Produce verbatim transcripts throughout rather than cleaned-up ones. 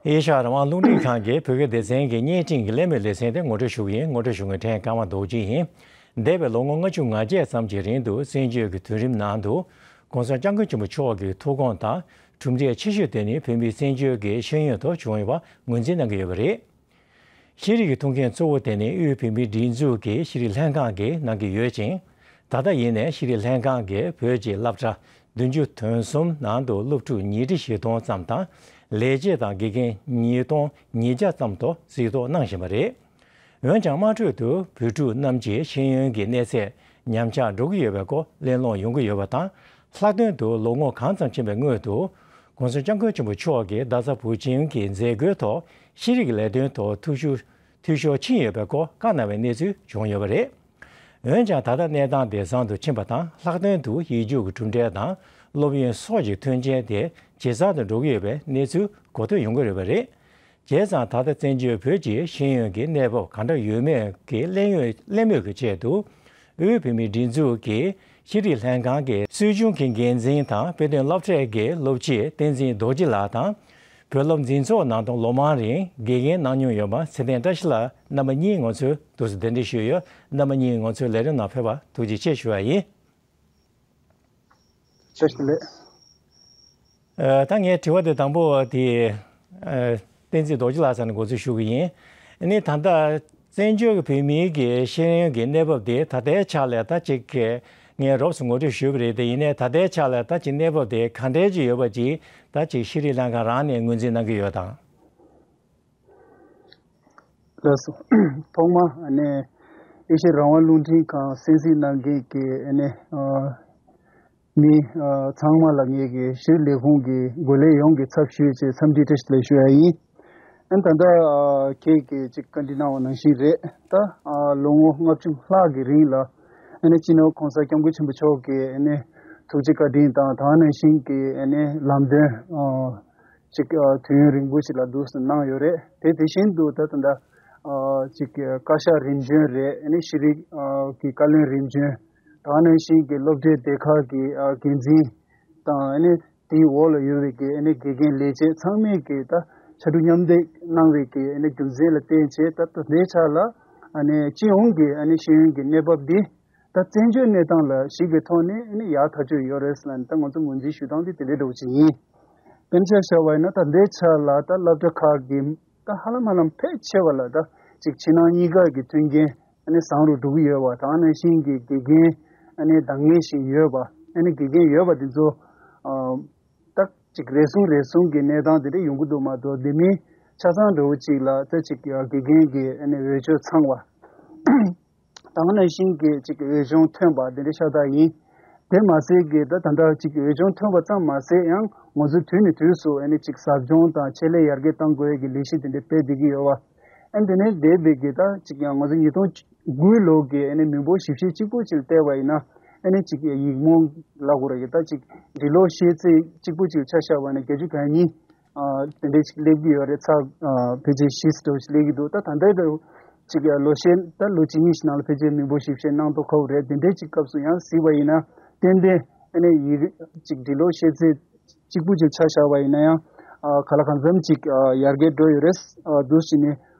ཨེ་ཤ་ཡ་རང་དབང་རླུང་འཕྲིན་ཁང་གི་བོད་སྐད་སྡེ་ཚན་གྱི་བརྙན་འཕྲིན་གྱི་གླེང་མོལ་ལེ་ཚན་དེ་ངོ་སྤྲོད་ཞུ་གི་ཡིན། ངོ་སྤྲོད་ཞུ་མཁན་ཕྲན་ཀརྨ་རྡོ་རྗེ་ཡིན། འདས་པའི་ལོ་ངོ་ལྔ་བཅུ་ང་བརྒྱད་ཙམ་གྱི་རིང་དུ་བཙན་བྱོལ་གྱི་དུས་རིམ་ནང་དུ་༸གོང་ས་༸སྐྱབས་མགོན་ཆེན་པོ་མཆོག་གི་ཐུགས་དགོངས་དང་གྲུབ་འབྲས་ཆེ་ཤོས་དེ་ནི་བོད་མིའི་བཙན་བྱོལ་གྱི་ཤེས་ཡོན་ཐོག་བྱུང་ཡོད་པ་ངོས་འཛིན་གནང་གི་ཡོད་པ་རེད། ཤེས་རིག་གི་ཐུགས་འགན་གཙོ་བོ་དེ་ནི་དབུས་བོད་མིའི་སྒྲིག་འཛུགས་ཀྱི་ཤེས་རིག་ལྷན་ཁང་གིས་གནང་གི་ཡོད་ཅིང་། ད་ལྟ་ཡིན་ནའི་ཤེས་རིག་ལྷན་ཁང་གིས་བོད་ཀྱི་སློབ་གྲྭ་བདུན་ཅུ་དོན་གསུམ་ནང་དུ་སློབ་ཕྲུག་ཉིས་ཁྲི་བཞི་སྟོང་ཙམ་དང་། ལས་བྱེད་དང་དགེ་རྒན་ཉིས་སྟོང་ཉིས་བརྒྱ་ཙམ་དུ་གཟིགས་རྟོག་གནང་བཞིན་པ་རེད། འོན་ཀྱང་། དམངས་ཁྲོད་དུ་བོད་ཕྲུག་རྣམས་ཀྱི་ཤེས་ཡོན་གྱི་གནས་ཚད་ཉམས་ཆག་འགྲོ་གི་ཡོད་པའི་སྐོར་གླེང་སློང་ཡོང་གི་ཡོད་པ་དང་། ལྷག་དོན་དུ་ལོ་ངོ་གང་ཙམ་ཕྱིན་པའི་སྔོན་དུ། ༸གོང་ས་༸སྐྱབས་མགོན་ཆེན་པོ་མཆོག་གིས་རྡ་ས་བུ་ཆེན་གྱི་མཛད་སྒོའི་ཐོག་ཤེས་རིག་ལས་དོན་ཐོག་འཐུས་ཤོར་འཐུས་ཤོར་ཕྱིན་ཡོད་པའི་སྐོར་བཀའ་གནང་བའི་གནས་ཚུལ་བྱུང་ཡོད་པ་རེད། འོན་ཀྱང་། ད་ལྟ་གནས་སྟངས་དེང་སང་དུ་ཕྱིན་པ་དང་། ལྷག་དོན་དུ་ཡིག་རྒྱུགས་ཀྱི་གྲུབ་འབྲས་དང་སློབ་ཡོན་སོགས་ཀྱི་མཐུན་རྐྱེན་དེ་ཇེ་གསར་དུ་འགྲོ་གི་ཡོད་པའི་གནས་ཚུལ་གོ་ཐོས་ཡོང་གི་ཡོད་པ་རེད། བྱས་ཙང་། ད་ལྟ་བཙན་བྱོལ་བོད་ཀྱི་ཤེས་ཡོན་གྱི་གནས་བབ་གང་འདྲ་ཡོད་མེད་ཀྱི་གླེང་ཡོད་གླེང་མོལ་གྱི་ཆེད་དུ། དབུས་བོད་མིའི་སྒྲིག་འཛུགས་ཀྱི་ཤེས་རིག་ལྷན་ཁང་གི་སྲོལ་རྒྱུན་གྱི་འགན་འཛིན་དང་། དཔེ་སྟོན་སློབ་གྲྭའི་གི་སློབ་སྤྱི་བསྟན་འཛིན་རྡོ་རྗེ་ལགས་དང་། བོད་སློབ་འཛིན་ཚོགས་ནང་དུ་ལོ་མང་རིང་དགེ་རྒན་གནང་མྱོང་ཡོད་པ་ཚེ་བརྟན་བཀྲ་ཤིས་ལགས་རྣམ་པ་གཉིས་ང་ཚོས་འདུག་སེ་གདན་འདྲེན་ཞུས་ཡོད། རྣམ་པ་གཉིས་ང་ཚོའི་ལས་རིམ་ནང་ཕེབས་པར་ཐུགས་རྗེ་ཆེ་ཞུ་བ་ཡིན། བཀྲ་ཤིས་བདེ་ལེགས། ཨ། ད་ངའི་དྲི་བ་དེ་དང་པོ་དེ། ཨ། བསྟན་འཛིན་རྡོ་རྗེ་ལགས་ས་ནས་འགོ་འཛུགས་ཞུ་གི་ཡིན། ཨ་ནི་ད་ལྟ་བཙན་བྱོལ་གྱི་བོད་མིའི་གི་ཤེས་ཡོན་གྱི་གནས་བབ་དེ་ད་ལྟའི་ཆ་ལ་ད་ཅིག་གི་ངས་རོབ་ཙམ་ངོ་སྤྲོད་ཞུས་པ་རེད་དེ། ཡིན་ནའི་ད་ལྟའི་ཆ་ལ་ད་ཅིག་གནས་བབ་དེ་ག་འདྲའི་ཅིག་ཡོད་པ་ཅིག་ད་ཅིག་ཤེས་རིག་ལྷན་ཁང་རང་ནས་ངོས་འཛིན་གནང་གི་ཡོད་དང་། ལགས་སོ། ཐོག་མ་ཨ་ནི་ཨེ་ཤེ་ཡ་རང་དབང་རླུང་འཕྲིན་ཁང་གསན་གཟིགས་གནང་མཁན་གྱི་ཨ་ནི་ཨ་མི་ཨ་ཚང་མ་ལ་ངེད་ཀྱི་ཤེས་རིག་ལས་ཁུངས་ཀྱི་འགོ་ལས་ཡོངས་ཀྱི་ཚབ་ཞུས་བྱས་འཚམས་འདྲི་བཀྲ་ཤིས་བདེ་ལེགས་ཞུ་ཡ་ཡིན། ཨ་ནི་ད་ལྟ་ཨ་ཁྱེད་ཀྱིས་ཅིག་བཀའ་འདྲི་གནང་བ་ནང་བཞིན་རེད། ད་ཨ་ལོ་ངོ་ལྔ་བཅུ་ལྷག་གི་རིང་ལ་ཨ་ནི་སྤྱི་ནོར་༸གོང་ས་༸སྐྱབས་མགོན་ཆེན་པོ་མཆོག་གི་ཨ་ནི་ཐུགས་རྗེ་བཀའ་དྲིན་དང་། དེ་ནང་བཞིན་གྱི་ཨ་ནི་ལམ་སྟོན་ཨ་ཅིག་ཨ་དུས་ཡུན་རིང་པོ་ཞིག་ལ་འདུག་སེ་གནང་ཡོད་རེད། དེ་དེ་བཞིན་དུ་ད་ད་ལྟ་ཨ་ཅིག་བཀའ་ཤག་རིམ་བྱོན་རེད། ཨ་ནི་ཤེས་རིག་ཨ་གི་བཀའ་བློན་རིམ་བྱོན། དེ་ནང་བཞིན་གྱི་སློབ་གྲྭའི་སྡེ་ཁག་གི་ཨ་འགན་འཛིན་དང་། ཨ་ནི་དེའི་འོག་ལ་ཡོད་པའི་གི་ཨ་ནི་དགེ་རྒན་ལས་བྱེད་ཚང་མས་གི་ད་ཕྱར་གྲུ་མཉམ་འདེགས་གནང་བའི་གི་ཨ་ནི་རྒྱུ་མཚན་ལ་བརྟེན་བྱས། ད་ད་ལྟའི་ཆ་ལ་ཨ་ནི་སྤྱི་ཡོངས་ཀྱི་ཨ་ནི་ཤེས་ཡོན་གྱི་གནས་བབ་འདི་ད་བཙན་བྱོལ་གནས་སྟངས་ལ་གཞིགས་པའི་ཐོག་ནས་ཨ་ནི་ཡག་ཐག་ཆོད་ཡོད་རེད་ཟེར་ལབ་ནས། ད་ང་ཚོ་ངོས་འཛིན་ཞུ་སྟངས་འདི་དེ་འདྲའི་འདྲ་བོ་ཅིག་ཡིན། དཔེར་ན་ཆ་བཞག་པ་ཡིན་ན། ད་ལྟའི་ཆ་ལ་ད་སློབ་གྲྭ་ཁག་གི་ད་ཧ་ལམ་ཧ་ལམ་ཕལ་ཆེ་བ་ལ་ད་ཅིག་ཕྱི་ནང་གཉིས་ཀ་གི་མཐུན་རྐྱེན་ཨ་ནི་བཟང་རུ་འགྲོ་གི་ཡོད་པ། དེ་ནང་བཞིན་གྱི་དགེ་རྒན་ཨ་ནི་འདང་ངེས་ཤིག་ཡོད་པ། ཨ་ནི་དགེ་རྒན་ཡོད་པ་དེ་ཚོ་ཨ་ད་ཅིག་རེ་ཟུང་རེ་ཟུང་གི་གནས་སྟངས་དེ་འདྲ་ཡོང་གི་འདུག་མ་གཏོགས། དེ་མིན་ཆ་ཚང་འདྲ་བོ་ཅིག་ལ་ད་ཅིག་དགེ་རྒན་གྱི་ཨ་ནི་འོས་ཆོས་ཚང་བ། དེ་ནང་བཞིན་གྱི་ཅིག་འོས་སྦྱོང་ཐོན་པ་དེ་འདྲ་ཤ་སྟག་ཡིན། དེ་མ་ཟད་ཀྱི་ད་ད་ལྟ་ཅིག་འོས་སྦྱོང་ཐོན་པ་ཙམ་མ་ཟད། ཡང་ང་ཚོས་དུས་ནས་དུས་སུ་ཨ་ནི་ཅིག་ཟབ་སྦྱོང་དང་ཆེད་ལས་ཡར་རྒྱས་གཏང་དགོས་ཀྱི་ལས་གཞི་དེ་འདྲ་སྤེལ་བསྡད་ཀྱི་ཡོད་པ། ཨ་ནི་དེ་ནས་འདས་པའི་གི་ད་ཅིག་ཡང་ང་ཚོ་ཉིས་སྟོང་དགུ་ལོ་གི་ཨ་ནི་མི་འབོར་ཞིབ་བཤེར་གཅིག་པུ་ཅིག་བལྟས་པ་ཡིན་ན། ཨ་ནི་ཅིག་ཡིག་རྨོངས་ལབ་དགོས་རེད་ཀྱི། ད་ཅིག་འབྲི་ཀློག་ཤེས་ཚད་གཅིག་པུ་ཅིག་ཆ་བཞག་པ་ན་བརྒྱད་ཅུ་གྱ་གཉིས། ཨ་དེ་འདྲས་ཅིག་སླེབས་ཀྱི་ཡོད་རེད། ཚགས་ཨ་ཕལ་ཆེར་བཞི་ཙམ་ཅིག་སླེབས་ཀྱི་འདུག་ད་ད་ལྟའི་འདྲ་ཅིག་ལོ་ཤས་ད་ལོ་གཅིག་གཉིས་ཤིག་ནང་ལ་ཕལ་ཆེར་མི་འབོར་ཞིབ་བཤེར་གནང་ཐུབ་ཁག་པོ་རེད། དེ་འདྲས་ཅིག་སྐབས་སུ་ཡང་གཟིགས་པ་ཡིན་ན། ཏན་ཏན་ཨ་ནི་ཡིག་ཅིག་འབྲི་ཀློག་ཤེས་ཚད་གཅིག་པུ་ཅིག་ཆ་བཞག་པ་ཡིན་ན་ཡང་། ཨ་ག་ལ་གང་འཚམ་ཅིག་ཨ་ཡར་རྒྱས་འགྲོ་ཡོད་རེད། ཨ་འདུག་སེ་ནས་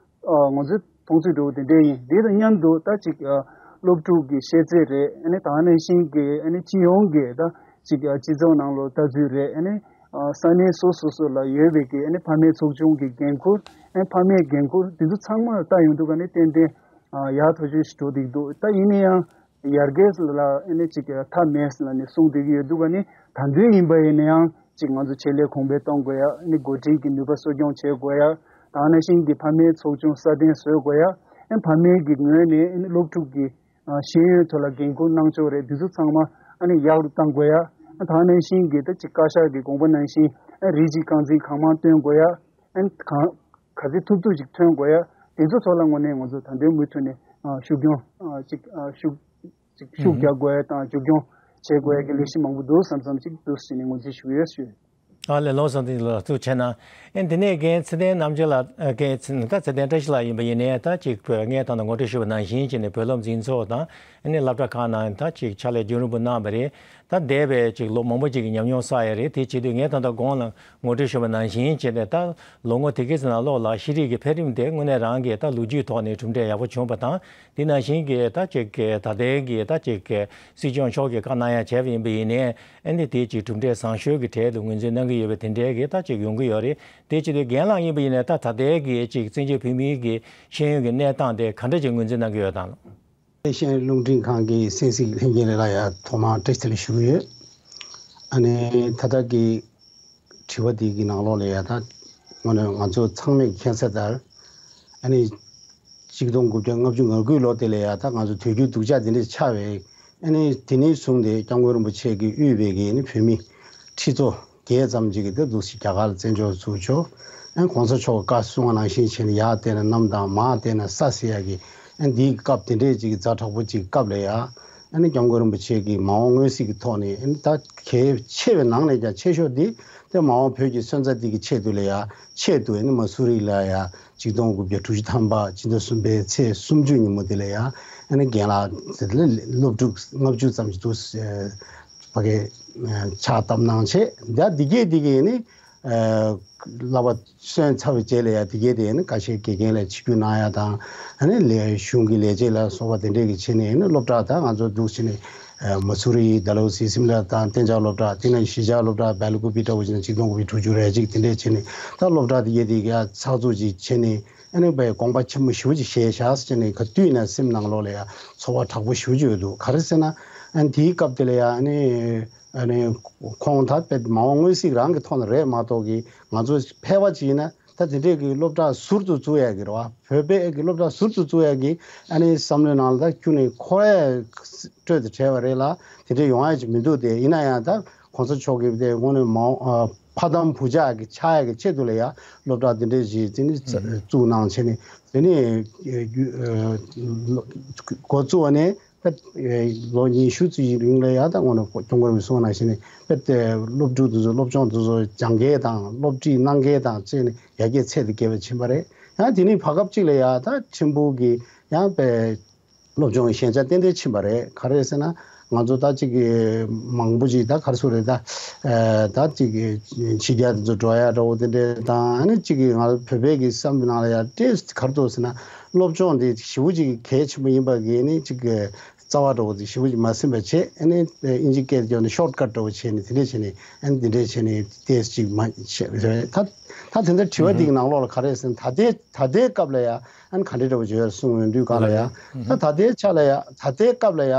ཨ་ང་ཚོའི་མཐོང་ཚུལ་འདྲ་བོ་དེ་འདྲས་ཡིན། དེ་དང་མཉམ་དུ་ད་ཅིག་ཨ་སློབ་ཕྲུག་གི་ཤེས་ཚད་རེད། ཨ་ནི་དེ་ནང་བཞིན་གྱི་ཨ་ནི་སྤྱི་ཡོངས་ཀྱི་ད་ཅིག་ཨ་སྤྱི་ཚོགས་ནང་ལོགས་ལྟ་ཚུལ་རེད། ཨ་ནི་ཨ་ས་གནས་སོ་སོ་སོ་ལ་ཡོད་པའི་གི་ཨ་ནི་ཕ་མའི་ཚོགས་ཆུང་གི་འགན་ཁུར། ཨ་ནི་ཕ་མའི་འགན་ཁུར། དེ་ཚོ་ཚང་མ་ལ་ལྟ་ཡོང་དུས་ཀ་ནས་ཏན་ཏན་ཨ་ཡག་ཐག་ཆོད་ཞིག་འགྲོ་བསྡད་འདུག་ད་ཡིན་ན་ཡང་། ཡར་རྒྱས་ལ་ཨ་ནི་ཅིག་མཐའ་མེད་ལབ་ནས་གསུངས་བསྡད་ཀྱི་ཡོད་དུས་ཀ་ནི། ད་དུང་ཡིན་པ་ཡིན་ན་ཡང་ཅིག་ང་ཚོ་ཆེད་ལས་གོང་འཕེལ་གཏོང་དགོས་ཡ། ཨ་ནི་འགོ་ཁྲིད་ཀྱི་ནུས་པ་གསོ་སྐྱོང་བྱེད་དགོས་ཡ། དེ་ནང་བཞིན་གྱི་ཕ་མའི་ཚོགས་ཆུང་སྲ་བརྟན་བཟོ་དགོས་ཡ། ཨ་ནི་ཕ་མའི་གི་ངོས་ནས་ཨ་ནི་སློབ་ཕྲུག་གི་ཨ་ཤེས་ཡོན་ཐོག་ལ་འགན་ཁུར་གནང་ཕྱོགས་རེད། འདི་ཚོ་ཚང་མ་ཨ་ནི་ཡག་རུ་གཏང་དགོས་ཡ། ཨ་དེ་ནང་བཞིན་གྱི་ད་ཅིག་བཀའ་ཤག་གི་དགོངས་པ་ནང་བཞིན་ཨ་རིགས་གཅིག་རྐང་འཛིན་གང་མང་སྟོན་དགོས་ཡ། ཨ་ནི་གང་ག་ཚོད་ཐུབ་ཐུབ་ཅིག་ཐོན་དགོས་ཡ། དེ་ཚོ་ཐོག་ལ་དངོས་གནས་ང་ཚོ་ད་དུང་མུ་མཐུད་ནས་ཨ་ཤུགས་སྐྱོང་ཨ་ཅིག་ཨ་ཤུགས་ཅིག་ཤུགས་རྒྱག་དགོས་ཡ་དང་མཇུག་སྐྱོང་བྱེད་དགོས་ཡ་གི་ལས་གཞི་མང་པོ་འདུག་བསམ་བསམ་ཅིག་འདུག་ཟེར་ནས་ངོས་འཛིན་ཞུ་ཡོད་ཞུ། ཨ་ལས། ལོ་བཟང་དེ་ལ་ཐུགས་རྗེ་གནང་། ཨེ་འདི་ནས་རྒན་ཚེ་བརྟན་རྣམ་རྒྱལ་ལགས། ཨ་རྒན་ཚེ་ད་ཚེ་བརྟན་བཀྲ་ཤིས་ལགས་ཡིན་པ་ཡིན་ནའི་ད་ཅིག་བོད་ངས་ད་ལྟ་ངོ་སྤྲོད་ཞུས་པ་ནང་བཞིན་བྱས་ནས་བོད་སློབ་འཛིན་ཚོགས་དང་ཨ་ནི་སློབ་གྲྭ་ཁག་ནང་ད་ཅིག་ཕྱག་ལས་རྒྱུན་རིང་པོ་གནང་བ་རེད། ད་འདས་པའི་ཅིག་ལོ་མང་པོ་ཅིག་གི་ཉམས་མྱོང་བསགས་ཡོད་རེད། དེ་བྱེད་དུས་ངས་ད་ལྟ་གོང་ལ་ངོ་སྤྲོད་ཞུས་པ་ནང་བཞིན་བྱས་ནས་ད་ལོ་ངོ་དེ་གའི་ནང་ལོགས་ལ་ཤེས་རིག་གི་འཕེལ་རིམ་དེ་དངོས་གནས་རང་གི་ད་ལོ་རྒྱུས་ཐོག་ནས་གྲུབ་འབྲས་ཡག་པོ་བྱུང་བ་དང་། དེ་ནང་བཞིན་གྱི་ད་ཅིག་གི་ད་ལྟའི་གི་ད་ཅིག་གི་སྲིད་སྐྱོང་མཆོག་གིས་བཀའ་གནང་ཡ་བྱས་པ་ཡིན་པ་ཡིན་ནའི་ཨ་ནི་དེ་ཅིག་གྲུབ་འབྲས་བཟང་ཤོས་ཀྱི་གྲས་དུ་ངོས་འཛིན་གནང་གི་ཡོད་པའི་དེ་འདྲའི་གི་ད་ཅིག་ཡོང་གི་ཡོད་རེད། དེ་བྱེད་དུས་རྒན་ལགས་ཡིན་པ་ཡིན་ནའི་ད་ད་ལྟའི་གི་ཅིག་བཙན་བྱོལ་བོད་མིའི་གི་ཤེས་ཡོན་གྱི་གནས་སྟངས་དེ་ག་འདྲ་ཅིག་ངོས་འཛིན་གནང་གི་ཡོད་དམ། ཤེས་ཡོན་རླུང་འཕྲིན་ཁང་གི་གསན་གཟིགས་ལྷན་རྒྱས་ལ་ཡ་ཐོག་མར་བཀྲ་ཤིས་བདེ་ལེགས་ཞུ་གི་ཡོད། ཨ་ནི་ད་ལྟ་གི་དྲི་བ་འདི་གི་ནང་ལོགས་ལ་ཡ་ད་དངོས་གནས་ང་ཚོ་ཚང་མས་མཁྱེན་གསལ་ལྟར། ཨ་ནི་ཆིག་སྟོང་དགུ་བརྒྱ་ལྔ་བཅུ་ང་དགུའི་ལོ་དེ་ལ་ཡ་ད་ང་ཚོ་དུས་འགྱུར་སྡུག་ཅག་འདི་འདྲ་ཆགས་པའི་ཨ་ནི་དེ་ནས་བཟུང་སྟེ་སྐྱབས་མགོན་རིན་པོ་ཆེ་གིས་དབུས་པའི་གི་ཨ་ནི་བོད་མི་ཁྲི་ཚོ་བརྒྱད་ཙམ་ཅིག་གིས་ད་འདུག་སེ་རྒྱ་གར་ལ་བཙན་བྱོལ་ཚུར་ཕྱོགས། ཨ་ནི་གོང་ས་མཆོག་གིས་བཀའ་གསུང་བ་ནང་བཞིན་བྱས་ནས་ཡར་བལྟས་ན་གནམ་དང་མར་བལྟས་ན་ས་ཟེར་ཡ་གི་ཨ་ནི་འདིའི་སྐབས་དེ་འདྲས་ཅིག་གི་ཛ་དྲག་པོ་ཅིག་སྐབས་ལ་ཡ། ཨ་ནི་སྐྱབས་མགོན་རིན་པོ་ཆེ་གིས་མ་འོངས་མངོན་གཟིགས་ཀྱི་ཐོག་ནས་ཨ་ནི་ད་གལ་ཆེ་བའི་ནང་ནས་ཀྱང་ཆེ་ཤོས་འདི་ད་མ་འོངས་བོད་ཀྱི་སོན་རྩ་འདི་གི་ཆེད་དུ་ལ་ཡ་ཆེད་དུ་ཨ་ནི་མ་སུ་རི་ལ་ཡ་ཆིག་སྟོང་དགུ་བརྒྱ་དྲུག་ཅུ་ཐམ་པ་ཕྱི་ཟླ་གསུམ་པའི་ཚེས་སུམ་ཅུ་ཉིན་མོ་དེ་ལ་ཡ་ཨ་ནི་རྒན་ལགས་དེ་ལ་སློབ་ཕྲུག་ལྔ་བཅུ་ཙམ་ཞིག་འདུག་ཕ་གི་ཕྱག་བཏབ་གནང་བྱས། ད་འདི་གས་འདི་གས་ནི་བསླབ་པ་སོན་ཚར་བའི་རྗེས་ལ་ཡ་དེ་གས་དེ་ནི་ཁ་ཤས་དགེ་རྒན་ལ་ཆིབས་བསྒྱུར་གནང་ཡ་དང་། ཨ་ནི་ལས་གཞུང་གི་ལས་བྱེད་ལ་སོགས་པ་དེ་འདྲས་ཀྱི་བྱས་ནས་ནི་སློབ་གྲྭ་ད་ང་ཚོ་འདུག་བྱས་ནས་མ་སུ་རི་ཌལ་ཧོ་སི་སིམ་ལ་དང་གཏན་འཇགས་སློབ་གྲྭ། དེ་ནས་གཞིས་ཆགས་སློབ་གྲྭ་སྦེལ་ཀུ་པི་འདྲ་བོ་བྱས་ནས་ཆིག་སྟོང་དགུ་བརྒྱ་དྲུག་ཅུ་རེ་གཅིག་དེ་འདྲས་བྱས་ནས་ད་སློབ་གྲྭ་དེ་གས་དེ་གས་ཚགས་ཚུད་ཅིག་བྱས་ནས། ཨ་ནི་དཔེ་དགོངས་པ་ཆེན་པོ་ཞེ་པོ་ཅིག་བཞེས་བཞག་ཟེར་ནས་ག་དུས་ནས་སེམས་ནང་ལོགས་ལ་ཡ་ཚོར་བ་དྲག་པོ་ཞེ་པོ་ཅིག་ཡོད་འདུག་ག་རེ་ཟེར་ན། ཨ་ནི་དེའི་སྐབས་དེ་ལ་ཡ་ཨ་ནི་ཨ་ནི་ཁོང་ད་དཔེ་མ་འོངས་མངོན་གཟིགས་རང་གི་ཐོག་ནས་རེད་མ་གཏོགས་ཀྱི་ང་ཚོ་ཕལ་པ་ཅིག་ཡིན་ན་ད་དེ་འདྲས་ཀྱི་སློབ་གྲྭ་ཟུར་དུ་བཙུགས་ཡ་གི་རེད་བ། བོད་པའི་གི་སློབ་གྲྭ་ཟུར་དུ་བཙུགས་ཡ་གི་ཨ་ནི་བསམ་བློའི་ནང་ལ་ད་ཁྱོན་ནས་འཁོར་ཡ་སྤྲོད་དེ་བྲལ་བ་རེད་ལ། དེ་འདྲས་ཡོང་ཡ་ཅིག་མི་འདུག་སྟེ། ཡིན་ན་ཡང་ད་གོང་ས་མཆོག་གིས་དེ་དངོས་གནས་མ་འོངས་ཕ་དམ་བུ་ཇག་གི་ཆགས་ཡ་གི་ཆེད་དུ་ལ་ཡ་སློབ་གྲྭ་དེ་འདྲས་ཞིག་དེ་ནི་བཙུགས་གནང་བྱས་ནས་དེ་ནི་འགོ་བཙུགས་པ་ནས་ལོ་ཉི་ཤུ་ཙམ་ཞིག་རིང་ལ་ཡ་ད་དངོས་གནས་སྐྱབས་མགོན་རིན་པོ་ཆེ་གསུངས་པ་ནང་བཞིན་ནས་དཔེ་དེ་སློབ་ཕྲུག་དེ་ཚོ་སློབ་སྦྱོང་དེ་ཚོ་སྦྱང་མཁན་དང་སློབ་ཁྲིད་གནང་མཁན་དང་བཅས་ནས་ཡར་རྒྱས་ཚད་དེ་བརྒལ་བ་ཕྱིན་པ་རེད། ཡང་དེ་ནི་བར་སྐབས་གཅིག་ལ་ཡ་ད་ཆེན་པོ་གི་ཡང་དཔེ་སློབ་སྦྱོང་གི་ཞན་ཆ་ཏན་ཏན་ཕྱིན་པ་རེད། ག་རེ་ཟེར་ན་ང་ཚོ་ད་ཅིག་གི་མང་པོ་ཅིག་ད་ག་རེ་ཟེར་རེད། ད་ཨ་ད་ཅིག་གི་ཕྱི་རྒྱལ་དུ་འགྲོ་ཡ་འདྲ་བོ་དེ་འདྲས་དང་། ཨ་ནི་ཅིག་གི་ང་ཚོ་བོད་པའི་གི་བསམ་པའི་ནང་ལ་ཡ་ཏོག་ཙམ་ག་རེ་འདུག་ཟེར་ན་སློབ་སྦྱོང་དེ་ཞེ་པོ་ཅིག་གལ་ཆེན་པོ་ཡིན་པ་གི་ནི་ཅིག་གི་རྩ་བ་འདྲ་བོ་དེ་ཞེ་པོ་ཅིག་མ་ཟིན་པ་བྱས། ཨ་ནི་ཨིན་ཇི་སྐད་བརྗོད་ནས་ཤོཊ་ཀཊ་འདྲ་བོ་བྱས་ནས་དེ་འདྲས་བྱས་ནས་ཨ་ནི་དེ་འདྲས་བྱས་ནས་ཏོག་ཙམ་ཅིག་མ་བྱས་རེད། ད་ད་དེ་འདྲ་དྲི་བ་འདི་གི་ནང་ལོགས་ལ་ག་རེ་ཟེར་ན་ད་ལྟའི་ད་ལྟའི་སྐབས་ལ་ཡ་ཨ་ནི་ག་འདྲས་འདྲ་བོ་བརྗོད་ཡ་གསུངས་ཡོང་དུས་སྒང་ལ་ཡ། ད་ད་ལྟའི་ཆ་ལ་ཡ་ད་ལྟའི་སྐབས་ལ་ཡ།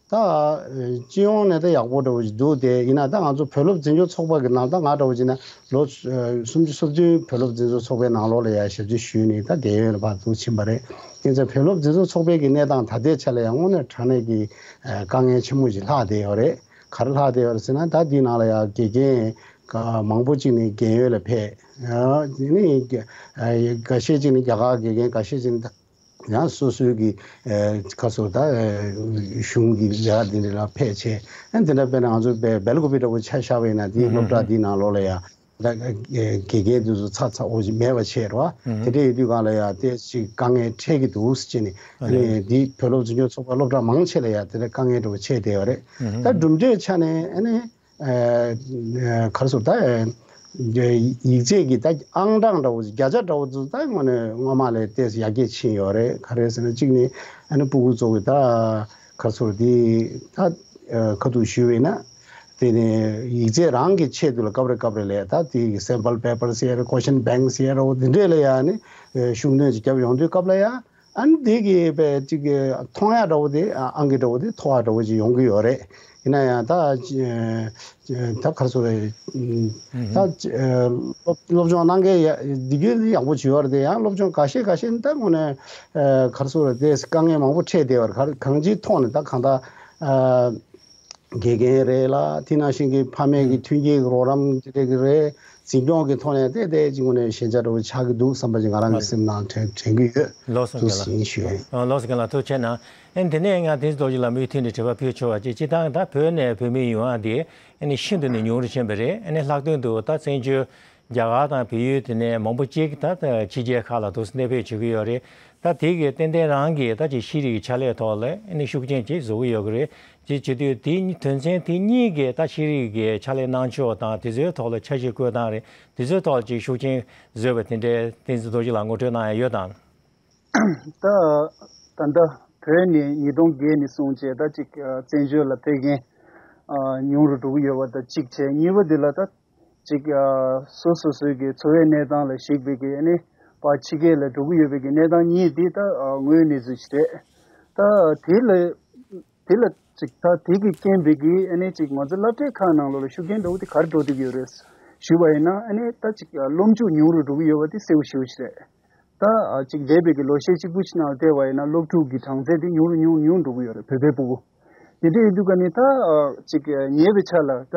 ད་ཨ་སྤྱི་ཡོངས་ནས་ད་ཡག་པོ་འདྲ་བོ་ཞིག་འདུག་སྟེ། ཡིན་ན་ད་ང་ཚོ་བོད་སློབ་འཛིན་སྐྱོང་ཚོགས་པ་གི་ནང་ད་ང་འདྲ་བོ་ཅིག་ན་ལོ་ཨ་སུམ་ཅུ་སོ་བདུན་བོད་སློབ་འཛིན་སྐྱོང་ཚོགས་པའི་ནང་ལོགས་ལ་ཡ་ཞབས་ཕྱི་ཞུས་ནས་ད་རྒས་ཡོལ་ལ་ཕར་ཚུར་ཕྱིན་པ་རེད། ཡིན་ཙང་བོད་སློབ་འཛིན་སྐྱོང་ཚོགས་པའི་གི་གནས་སྟངས་ད་ལྟའི་ཆ་ལ་ཡང་དངོས་གནས་དྲང་གནས་ཀྱི་ཨ་དཀའ་ངལ་ཆེན་མོ་ཞིག་ལྷག་བསྡད་ཡོད་རེད། ག་རེ་ལྷག་བསྡད་ཡོད་རེད་ཟེར་ན། ད་འདིའི་ནང་ལ་ཡ་དགེ་རྒན་ག་མང་པོ་ཅིག་ནི་རྒས་ཡོལ་ལ་ཕེབས། ཨ་དེ་ནི་ཨ་འགའ་ཤས་ཅིག་ནི་རྒྱ་གར་དགེ་རྒན་འགའ་ཤས་ཅིག་ནི་ད་ཡང་སོ་སོའི་གི་ཨ་ག་རེ་ཟེར་ད་ཨ་གཞུང་གི་ལས་ཀ་འདི་འདྲ་ལ་ཕེབས་བྱས། ཨ་འདི་འདྲ་དཔེར་ན་ང་ཚོ་སྦེ་སྦེལ་ཀོབ་པི་འདྲ་བོ་ཆ་བཞག་པ་ཡིན་ན་དེའི་སློབ་གྲྭ་འདིའི་ནང་ལོགས་ལ་ཡ་ད་ཨ་དགེ་རྒན་དེ་ཚོ་ཚ་ཚ་འོ་ཞིག་མེད་པ་བྱས་རོ། དེ་འདྲ་ཡོད་དུས་སྒང་ལ་ཡ་དེ་ཅིག་དཀའ་ངལ་འཕྲད་ཀྱི་འདུག་ཟེར་བྱས་ནས། ཨ་ནི་འདི་བོད་སློབ་འཛིན་སྐྱོང་ཚོགས་པ་སློབ་གྲྭ་མང་ཆེ་ལ་ཡ་དེ་འདྲ་དཀའ་ངལ་འདྲ་བོ་འཕྲད་བསྡད་ཡོད་རེད། ད་གྲུབ་འབྲས་ཆ་ནས་ཨ་ནི། ཨ་ག་རེ་ཟེར་ད། ཡིག་ཚད་ཀྱི་ད་ཨང་གྲངས་འདྲ་བོ་བརྒྱ་ཆ་འདྲ་བོ་ཚོ་ད་དངོས་གནས་སྔོན་མ་ལས་ཏོག་ཙམ་ཡར་རྒྱས་ཕྱིན་ཡོད་རེད། ག་རེ་ཟེར་ན་གཅིག་ནི་ཨ་ནི་སྤུ་གུ་ཚོ་གི་ད་ག་རེ་ཟེར་དེ་ད་ཁ་ཐུག་ཞུས་པ་ཡིན་ན། དེ་ནས་ཡིག་ཚད་རང་གི་ཆེད་དུ་ལ་སྐབས་རེ་སྐབས་རེ་ལས་ད་དེ་གི་སེམ་པལ་པེ་པར་ཟེར་རེད། ཀོ་ཤན་བེང་ཟེར་རེད། འོ་དེ་འདྲས་ལ་ཡ་ནི་ཤུགས་སྣོན་ཅིག་བརྒྱབ་ཡོང་དུས་སྐབས་ལ་ཡ། ཨ་ནི་དེ་གི་དཔེ་ཅིག་གི་མཐོང་ཡ་འདྲ་བོ་དེ་ཨ་ཨང་ཀི་འདྲ་བོ་དེ་མཐོ་བ་འདྲ་བོ་ཅིག་ཡོང་གི་ཡོད་རེད། ཡིན་ན་ཡང་ད་ཨ་ད་ག་རེ་ཟེར་རེད། ད་ཨ་སློབ་སློབ་སྦྱོང་གནང་མཁན་ཡ་འདི་གི་ཡག་པོ་བྱུང་ཡོད་རེད་དེ། ཡང་སློབ་སྦྱོང་འགའ་ཤས་འགའ་ཤས་ནི་ད་དངོས་གནས་ཨ་ག་རེ་ཟེར་རེད་དེ་དཀའ་ངལ་མང་པོ་འཕྲད་བསྡད་པ་རེད། ག་རེ་གང་ཅིའི་ཐོག་ནས་ད་གང་ལྟར་ཨ་དགེ་རྒན་རེད་ལ། དེ་ནང་བཞིན་གྱི་ཕ་མས་ཀྱི་མཐུན་རྐྱེན་གྱི་རོགས་རམ་དེ་འདྲ་གི་རེད། འཛིན་སྐྱོང་གི་ཐོག་ནས་ཏོག་ཙམ་ཅིག་དངོས་གནས་ཞན་ཆ་འདྲ་བོ་ཆགས་ཀྱི་འདུག་བསམ་པ་ཅིག་ང་རང་གི་སེམས་ནང་དྲན་དྲན་གྱི་ཡོད། ལགས་སོ། འདུག་རྒན་ལགས། ཟིན་ཞུ་ཡིན། ཨ། ལགས་སོ། རྒན་ལགས་ཐུགས་རྗེ་ཆེ་གནང་། ཨ་ནི་དེ་ནས་ང་བསྟན་འཛིན་རྡོ་རྗེ་ལགས་མུ་མཐུད་ནས་དྲི་བ་ཕུལ་ཆོག་པ་ཅིག་སྤྱིར་བཏང་ད་བོད་ནས་བོད་མི་ཡོང་ཡ་དེ་ཨ་ནི་ཤིན་ཏུ་ནས་ཉུང་རུ་ཕྱིན་པ་རེད། ཨ་ནི་ལྷག་དོན་དུ་ད་བཙན་བྱོལ་རྒྱ་གར་དང་བལ་ཡུལ་དེ་ནས་མང་པོ་ཅིག་ད་ད་ཕྱི་རྒྱལ་ཁག་ལ་འདུག་སེ་གནས་སྤོས་བྱེད་ཀྱི་ཡོད་རེད། ད་དེ་གི་ཏན་ཏན་རང་གི་ད་ཅིག་ཤེས་རིག་གི་ཕྱག་ལས་ཐོག་ལ་ཨ་ནི་ཤུགས་རྐྱེན་ཅིག་བཟོ་གི་ཡོད་ཀྱི་རེད། ཅེས་བྱེད་དུས་དེ་གཉིས་དོན་ཚན་དེ་གཉིས་ཀྱི་ད་ཤེས་རིག་གི་ཕྱག་ལས་གནང་ཕྱོགས་དང་དེ་ཚོའི་ཐོག་ལ་འཆར་གཞི་བཀོད་སྟངས་རེད། དེ་ཚོའི་ཐོག་ལ་ཅིག་ཤུགས་རྐྱེན་བཟོས་པ་དེ་འདྲའི་བསྟན་འཛིན་རྡོ་རྗེ་ལགས་ངོ་སྤྲོད་གནང་ཡ་ཡོད་དམ། ད་ད་ལྟ་བོད་ནས་ཉིས་སྟོང་བརྒྱད་ནས་བཟུང་བྱས་ད་ཅིག་བཙན་བྱོལ་ལ་ཕེབས་མཁན་ཉུང་རུ་འགྲོ་གི་ཡོད་པ་དང་གཅིག་བྱས། གཉིས་པ་དེ་ལ་ད་ཅིག་སོ་སོ་སོའི་གི་འཚོ་བའི་གནས་སྟངས་ལ་གཞིགས་པའི་གི་ཨ་ནི་ཕར་ཕྱི་རྒྱལ་ལ་འགྲོ་གི་ཡོད་པའི་གི་གནས་སྟངས་གཉིས་དེ་ད་དངོས་གནས་ཚུལ་ཞིག་རེད། ད་དེ་ལ་དེ་ལ་ཅིག་ད་དེ་གི་རྐྱེན་པས་ཀྱི་ཨ་ནི་ཅིག་ང་ཚོ་སློབ་གྲྭའི་ཁག་ནང་ལོགས་ལ་ཤུགས་རྐྱེན་འདྲ་བོ་དེ་ག་རེ་འགྲོ་བསྡད་ཀྱི་ཡོད་རེད་ཞུས་པ་ཡིན་ན། ཨ་ནི་ད་ཅིག་སློབ་འཇུག་ཉུང་རུ་འགྲོ་གི་ཡོད་པ་དེ་གསལ་པོ་ཞེ་པོ་ཞིག་རེད། ད་ཅིག་འདས་པའི་གི་ལོ་ཤས་གཅིག་པུ་ཞིག་ནང་བལྟས་པ་ཡིན་ན་སློབ་ཕྲུག་གི་གྲངས་ཚད་དེ་ཉུང་རུ་ཉུང་རུ་ཉུང་རུ་འགྲོ་གི་ཡོད་རེད། བོད་པའི་ཕྲུ་གུ་དེ་འདྲ་ཡིན་དུས་ཀ་ནི་ད་ཅིག་ཉེ་བའི་ཆར་ལ་ད་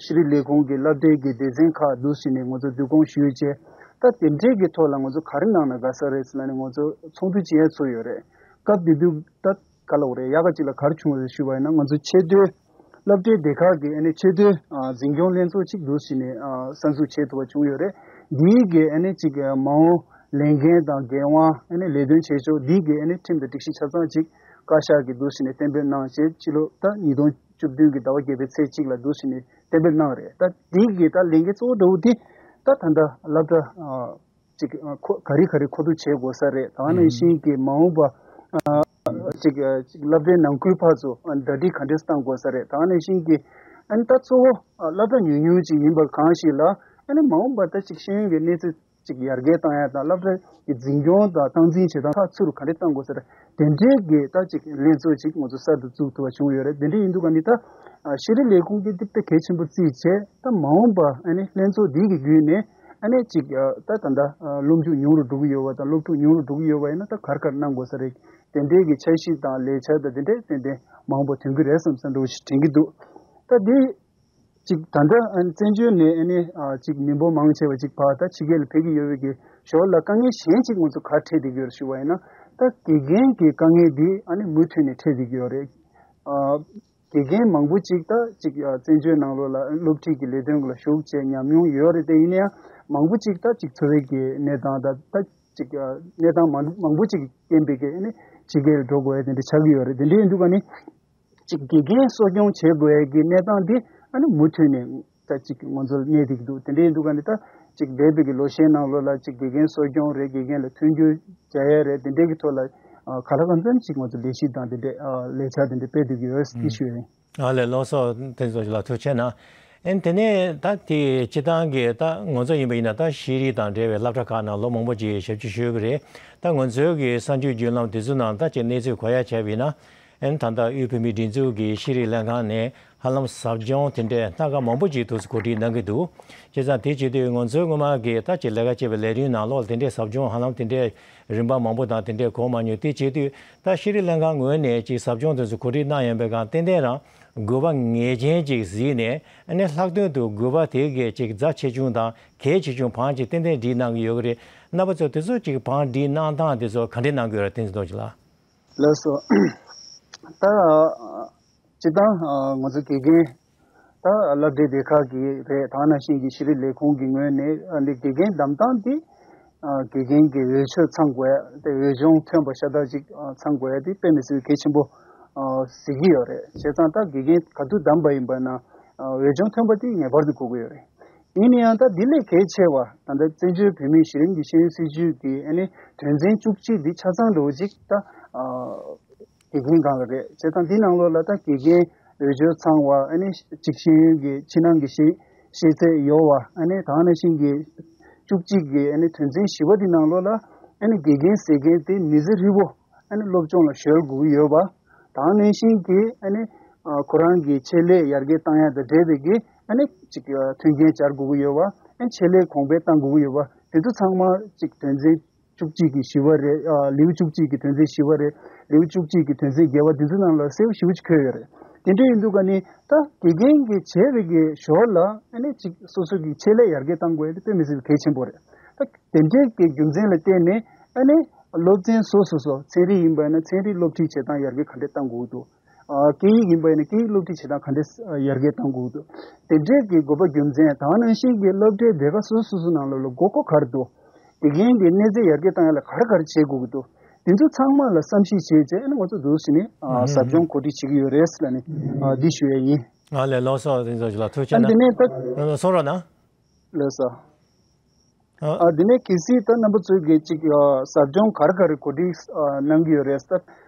ཤེས་རིག་ལས་ཁུངས་ཀྱི་སློབ་གྲྭའི་གི་སྡེ་ཚན་ཁག་འདུག་ཟེར་ནས་ང་ཚོ་བསྡུ་སྐོང་ཞུས་བྱས། ད་དེ་འདྲའི་གི་ཐོག་ལ་ང་ཚོ་ག་རེ་གནང་ན་དགའ་ས་རེད་ཟེར་ན་ནི་ང་ཚོ་ཚོགས་འདུ་བྱེད་ཡ་ཚོ་ཡོད་རེད། སྐབས་དེ་དུས་ད་ག་ལབ་དགོས་རེད། ཡག་ག་ཅིག་ལ་ག་རེ་བྱུང་བ་རེད་ཞུས་པ་ཡིན་ན། ང་ཚོ་ཆེས་མཐོའི་སློབ་གྲྭའི་སྡེ་ཁག་གི་ཨ་ནི་ཆེས་མཐོའི་ཨ་འཛིན་སྐྱོང་ལྷན་ཚོགས་གཅིག་འདུག་ཟེར་ནས་ཨ་གསར་འཛུགས་བྱེད་ཐུབ་པ་བྱུང་ཡོད་རེད། འདིའི་གི་ཨ་ནི་གཅིག་ཨ་མ་འོངས་ལས་འགན་དང་འགན་དབང་ཨ་ནི་ལས་དོན་བྱེད་ཕྱོགས་འདིའི་གི་ཨ་ནི་ཁྲིམས་དང་སྒྲིག་གཞི་ཆ་ཚང་གཅིག་བཀའ་ཤག་གིས་འདུག་ཟེར་ནས་གཏན་འབེབས་གནང་བྱས། ཕྱི་ལོ་ད་ཉིས་སྟོང་བཅུ་བདུན་གི་ཟླ་བ་བརྒྱད་པའི་ཚེས་གཅིག་ལ་འདུག་ཟེར་ནས་གཏན་འབེབས་གནང་རེད། ད་འདིའི་གི་ད་ལས་འགན་གཙོ་བོ་འདྲ་བོ་འདི་ད་ད་ལྟ་སློབ་གྲྭ་ཨ་ཅིག་ཨ་ཁོ་ག་རེ་ག་རེ་མཁོ་སྤྲོད་བྱེད་དགོས་ས་རེད། ད་ག་ནང་བཞིན་གྱི་མ་འོངས་པ་ཨ་ཅིག་ཨ་ཅིག་སློབ་གྲྭའི་ནང་ཁུལ་ཕར་ཚུར་ཨ་གྲ་སྒྲིག་ག་འདྲས་བཏང་དགོས་ས་རེད། ད་ག་ནང་བཞིན་གྱི་ཨ་ནི་ད་གཙོ་བོ་ཨ་སློབ་གྲྭ་ཉུང་ཉུང་ཅིག་ཡིན་པ་གང་ཞིག་ལ་ཨ་ནི་མ་འོངས་པ་ད་ཅིག་ཤེས་ཡོན་གྱི་གནས་ཚད་ཅིག་ཡར་རྒྱས་བཏང་ཡ་དང་། སློབ་གྲྭ་གི་འཛིན་སྐྱོང་དང་སྟངས་འཛིན་བྱེད་སྟངས་ཕར་ཚུར་ག་འདྲས་བཏང་དགོས་ས་རེད། དེ་འདྲའི་གི་ད་ཅིག་ལྷན་ཚོགས་ཅིག་ང་ཚོ་གསར་དུ་བཙུགས་ཐུབ་པ་བྱུང་ཡོད་རེད། དེ་འདྲ་ཡིན་དུས་ཀ་ནི་ད་ཨ་ཤེས་རིག་ལས་ཁུངས་ཀྱིས་འདི་དཔེ་གལ་ཆེན་པོ་བརྩིས་བྱས། ད་མ་འོངས་པ་ཨ་ནི་ལྷན་ཚོགས་འདི་གི་བརྒྱུད་ནས་ཨ་ནི་ཅིག་ཨ་ད་ད་ལྟ་ཨ་སློབ་འཇུག་ཉུང་རུ་འགྲོ་གི་ཡོད་པ་དང་སློབ་ཕྲུག་ཉུང་རུ་འགྲོ་གི་ཡོད་པ་ཡིན་ན་ད་ག་རེ་ག་རེ་གནང་དགོས་ས་རེད། དེ་འདྲའི་གི་འཆར་གཞི་དང་ལས་འཆར་དང་དེ་འདྲས་ཏན་ཏན་མ་འོངས་པ་ཐོན་གི་རེད་བསམ་བསམ་འདྲ་བོ་ཞིག་དྲན་གི་འདུག་ད་འདི་ཅིག་ད་ལྟ་ཨ་ནི་བཙན་བྱོལ་ནས་ཨ་ནི་ཨ་ཅིག་མི་འབོར་མང་ཆེ་བ་ཅིག་ཕར་ད་ཕྱི་རྒྱལ་ལ་ཕེབས་ཀྱི་ཡོད་པའི་གི་ཞོར་ལ་དཀའ་ངལ་གཞན་ཅིག་ང་ཚོ་ག་རེ་འཕྲད་བསྡད་ཀྱི་ཡོད་རེད་ཞུ་བ་ཡིན་ན། ད་དགེ་རྒན་གྱི་དཀའ་ངལ་འདི་ཨ་ནི་མུ་མཐུད་ནས་འཕྲད་བསྡད་ཀྱི་ཡོད་རེད། ཨ་དགེ་རྒན་མང་པོ་ཅིག་ད་ཅིག་ཨ་བཙན་བྱོལ་ནང་ལོགས་ལ་སློབ་ཁྲིད་ཀྱི་ལས་དོན་ལ་ཞུགས་བྱས་ཉམས་མྱོང་ཡོད་རེད། དེ་ཡིན་ན་ཡང་མང་པོ་ཅིག་ད་ཅིག་འཚོ་བའི་གི་གནས་སྟངས་ད་ད་ཅིག་ཨ་གནས་སྟངས་མང་མང་པོ་ཅིག་རྐྱེན་པས་གི་ཨ་ནི་ཕྱི་རྒྱལ་ལ་འགྲོ་དགོས་ཡ་དེ་འདྲ་ཆགས་ཀྱི་ཡོད་རེད། དེ་འདྲ་ཡིན་དུས་ཀ་ནི། ཅིག་དགེ་རྒན་གསོ་སྐྱོང་བྱེད་དགོས་ཡ་གི་གནས་སྟངས་འདི་ཨ་ནི་མུ་མཐུད་ནས་ད་ཅིག་ང་ཚོར་གནས་བསྡད་ཀྱི་འདུག་དེ་འདྲ་ཡིན་དུས་ཀ་ནི་ད་ཅིག་འདས་པའི་གི་ལོ་ཤས་ནང་ལོགས་ལ་ཅིག་དགེ་རྒན་གསོ་སྐྱོང་རེད། དགེ་རྒན་ལ་མཐུན་འགྱུར་བྱ་ཡ་རེད། དེ་འདྲའི་གི་ཐོག་ལ་ཨ་ག་ལ་གང་འཚམ་ཅིག་ང་ཚོ་ལས་གཞི་དང་དེ་འདྲའི་ཨ་ལས་འཆར་དེ་འདྲ་སྤེལ་བསྡད་ཀྱི་ཡོད་ཅེས་ཞུ་ཡ་ཡིན། ཨ་ལས། ལགས་སོ། བསྟན་འཛིན་རྡོ་རྗེ་ལགས་ཐུགས་རྗེ་ཆེ་གནང་། ཨ་ནི་དེ་ནས་ད་དེ་སྤྱིར་བཏང་གི་ད་ང་ཚོ་ཡིན་པ་ཡིན་ན་ད་ཤེས་རིག་དང་འབྲེལ་བའི་སློབ་གྲྭ་ཁག་ནང་ལོ་མང་པོ་ཅིག་ཞབས་ཕྱི་ཞུས་པ་རེད། ད་ང་ཚོའི་གི་གསར་འགྱུར་བརྒྱུད་ལམ་དེ་ཚོ་ནང་ད་ཅིག་གནས་ཚུལ་གོ་ཡ་བྱས་པ་ཡིན་ན། ཨ་ནི་ད་ལྟ་དབུས་བོད་མིའི་སྒྲིག་འཛུགས་ཀྱི་ཤེས་རིག་ལྷན་ཁང་ནས་ཧ་ལམ་ཟབ་སྦྱོང་དེ་འདྲའི་སྣ་ཁ་མང་པོ་ཅིག་འདུག་སེ་གོ་སྒྲིག་གནང་གི་འདུག་བྱས་ཙང་དེ་བྱེད་དུས་ང་ཚོའི་སྔོན་མ་གི་ད་ཅིག་ལས་ཀ་བྱེད་པའི་ལས་རིམ་ནང་ལོགས་དེ་འདྲའི་ཟབ་སྦྱོང་ཧ་ལམ་དེ་འདྲའི་རིམ་པ་མང་པོ་དང་དེ་འདྲའི་གོ་མ་མྱོང་། དེ་བྱེད་དུས་ད་ཤེས་རིག་ལྷན་ཁང་ངོས་ནས་ཅིག་ཟབ་སྦྱོང་དེ་ཚོ་གོ་སྒྲིག་གནང་ཡོད་པའི་སྒང་ཏན་ཏན་རང་དགོས་པ་ངེས་ཅན་ཅིག་གཟིགས་ནས། ཨ་ནི་ལྷག་དོན་དུ་དགོས་པ་དེ་གའི་ཅིག་རྩ་ཆེ་ཆུང་དང་གལ་ཆེ་ཆུང་བང་ཅིག་ཏན་ཏན་སྒྲིག་གནང་གི་ཡོད་ཀྱི་རེད། རྣམ་པ་ཚོ་དེ་ཚོ་ཅིག་བང་སྒྲིག་གནང་སྟངས་དེ་ཚོ་ག་འདྲས་གནང་གི་ཡོད་རེད། བསྟན་འཛིན་རྡོ་རྗེ་ལགས། ལགས་སོ། ད་སྤྱིར་བཏང་ང་ཚོ་དགེ་རྒན་ད་སློབ་གྲྭའི་སྡེ་ཁག་གི་རེད། ད་ག་ནང་བཞིན་གྱི་ཤེས་རིག་ལས་ཁུངས་ཀྱི་ངོས་ནས་ཨ་ནི་དགེ་རྒན་གདམ་སྟངས་དེ་ཨ་དགེ་རྒན་གྱི་འོས་ཆོས་ཚང་དགོས་ཡ་དེ། འོས་སྦྱོང་ཐོན་པ་ཤ་སྟག་ཅིག་ཨ་ཚང་དགོས་ཡ་དེ་དཔེ་མི་སྲིད་གལ་ཆེན་པོ་ཨ་གཟིགས་ཀྱི་ཡོད་རེད། བྱས་ཙང་ད་དགེ་རྒན་ག་དུས་བདམས་པ་ཡིན་པ་ན་ཨ་འོས་སྦྱོང་ཐོན་པ་དེ་ངེས་པར་དུ་དགོས་ཀྱི་ཡོད་རེད། ཡིན་ན་ཡང་ད་འདི་ལས་གལ་ཆེ་བ་ད་ལྟ་བཙན་བྱོལ་བོད་མིའི་གཞི་རིམ་གྱི་ཤེས་ཡོན་སྲིད་བྱུས་ཀྱི་ཨ་ནི་དོན་ཚན་བཅུ་གཅིག་འདི་ཆ་ཚང་འདྲ་བོ་ཅིག་ད་ཨ་དགེ་རྒན་སྒང་ལ་རེད། བྱས་ཙང་འདི་ནང་ལོགས་ལ་ད་དགེ་རྒན་འོས་སྦྱོར་ཚང་བ། ཨ་ནི་ཅིག་ཤེས་ཡོན་གྱི་ཕྱི་ནང་གི་ཤེས་ཤེས་ཚད་ཡོད་པ། ཨ་ནི་ད་ག་ནང་བཞིན་གྱི་བཅུ་གཅིག་གི་ཨ་ནི་དོན་ཚན་བཞི་པ་འདི་ནང་ལོགས་ལ་ཨ་ནི་དགེ་རྒན་ཟེར་མཁན་དེ་མི་ཚེ་ཧྲིལ་པོ་ཨ་ནི་སློབ་སྦྱོང་ལ་གཞོལ་དགོས་ཀྱི་ཡོད་པ། ད་ག་ནང་བཞིན་གྱི་ཨ་ནི་ཨ་ཁོ་རང་གི་ཆེད་ལས་ཡར་རྒྱས་བཏང་ཡ་དང་འབྲེལ་བའི་གི་ཨ་ནི་ཅིག་ཨ་མཐུན་རྐྱེན་སྦྱར་དགོས་ཀྱི་ཡོད་པ། ཨ་ནི་ཆེད་ལས་གོང་འཕེལ་གཏང་དགོས་ཀྱི་ཡོད་པ། དེ་ཚོ་ཚང་མ་ཅིག་དོན་ཚན་བཅུ་གཅིག་གི་བཞི་པ་རེད། ཨ་ལེའུ་བཅུ་གཅིག་གི་དོན་ཚན་བཞི་པ་རེད། ལེའུ་བཅུ་གཅིག་གི་དོན་ཚན་བརྒྱད་པ་དེ་ཚོ་ནང་ལ་གསལ་པོ་ཞེ་པོ་ཅིག་འཁོད་ཡོད་རེད། དེ་འདྲ་ཡིན་དུས་ཀ་ནི་ད་དགེ་རྒན་གྱིས་བྱས་པའི་གི་ཞོར་ལ་ཨ་ནི་ཅིག་སོ་སོ་གི་ཆེད་ལས་ཡར་རྒྱས་གཏང་དགོས་ཡ་དེ་དཔེ་མི་སྲིད་པའི་གལ་ཆེན་པོ་རེད། ད་དེ་འདྲའི་གི་རྒྱུ་མཚན་ལ་བརྟེན་ནས་ཨ་ནི་སློབ་ཚན་སོ་སོ་སོ་ཚན་རིག་ཡིན་པ་ཡིན་ན་ཚན་རིག་སློབ་ཁྲིད་བྱེད་སྟངས་ཡར་རྒྱས་ག་འདྲས་གཏང་དགོས་འདུག་ཨ། སྐད་ཡིག་ཡིན་པ་ཡིན་ན་སྐད་ཡིག་སློབ་ཁྲིད་བྱེད་སྟངས་ག་འདྲས་ཡར་རྒྱས་གཏང་དགོས་འདུག་དེ་འདྲའི་གི་དགོས་པ་རྒྱུ་མཚན་དང་ནང་བཞིན་གྱི་སློབ་གྲྭའི་སྡེ་ཁག་སོ་སོ་སོ་ནང་ལོགས་ལ་དགོས་མཁོ་ག་རེ་འདུག་དགེ་རྒན་གྱི་གནས་ཚད་ཡར་རྒྱས་གཏང་ཡ་ལ་ག་རེ་ག་རེ་བྱེད་དགོས་ཀྱི་འདུག་དེ་ཚོ་ཚང་མ་ལ་བསམ་གཞིག་བྱས་རྗེས་ཨ་ནི་ང་ཚོ་འདུག་ཟེར་ནས་ཨ། ཟབ་སྦྱོང་གོ་སྒྲིག་བྱེད་ཀྱི་ཡོད་རེད་ལབ་ནས་ཨ། འདི་ཞུ་ཡ་ཡིན། ང་ལས་ལོ་སོ་དེ་ཚོ་ཞིག་ལ་ཐུགས་ཆེ་ཨ། གནང་། འདི་ནས་ད་སོང་རོགས་གནང་། ལགས་སོ། ཨ། ཨ། འདི་ནས་གལ་སྲིད་ད་རྣམ་པ་ཚོས་ཀྱི་ཅིག་ཨ། ཟབ་སྦྱོང་ག་རེ་ག་རེ་གོ་སྒྲིག་ཨ། གནང་གི་ཡོད་རེད་ཟེར།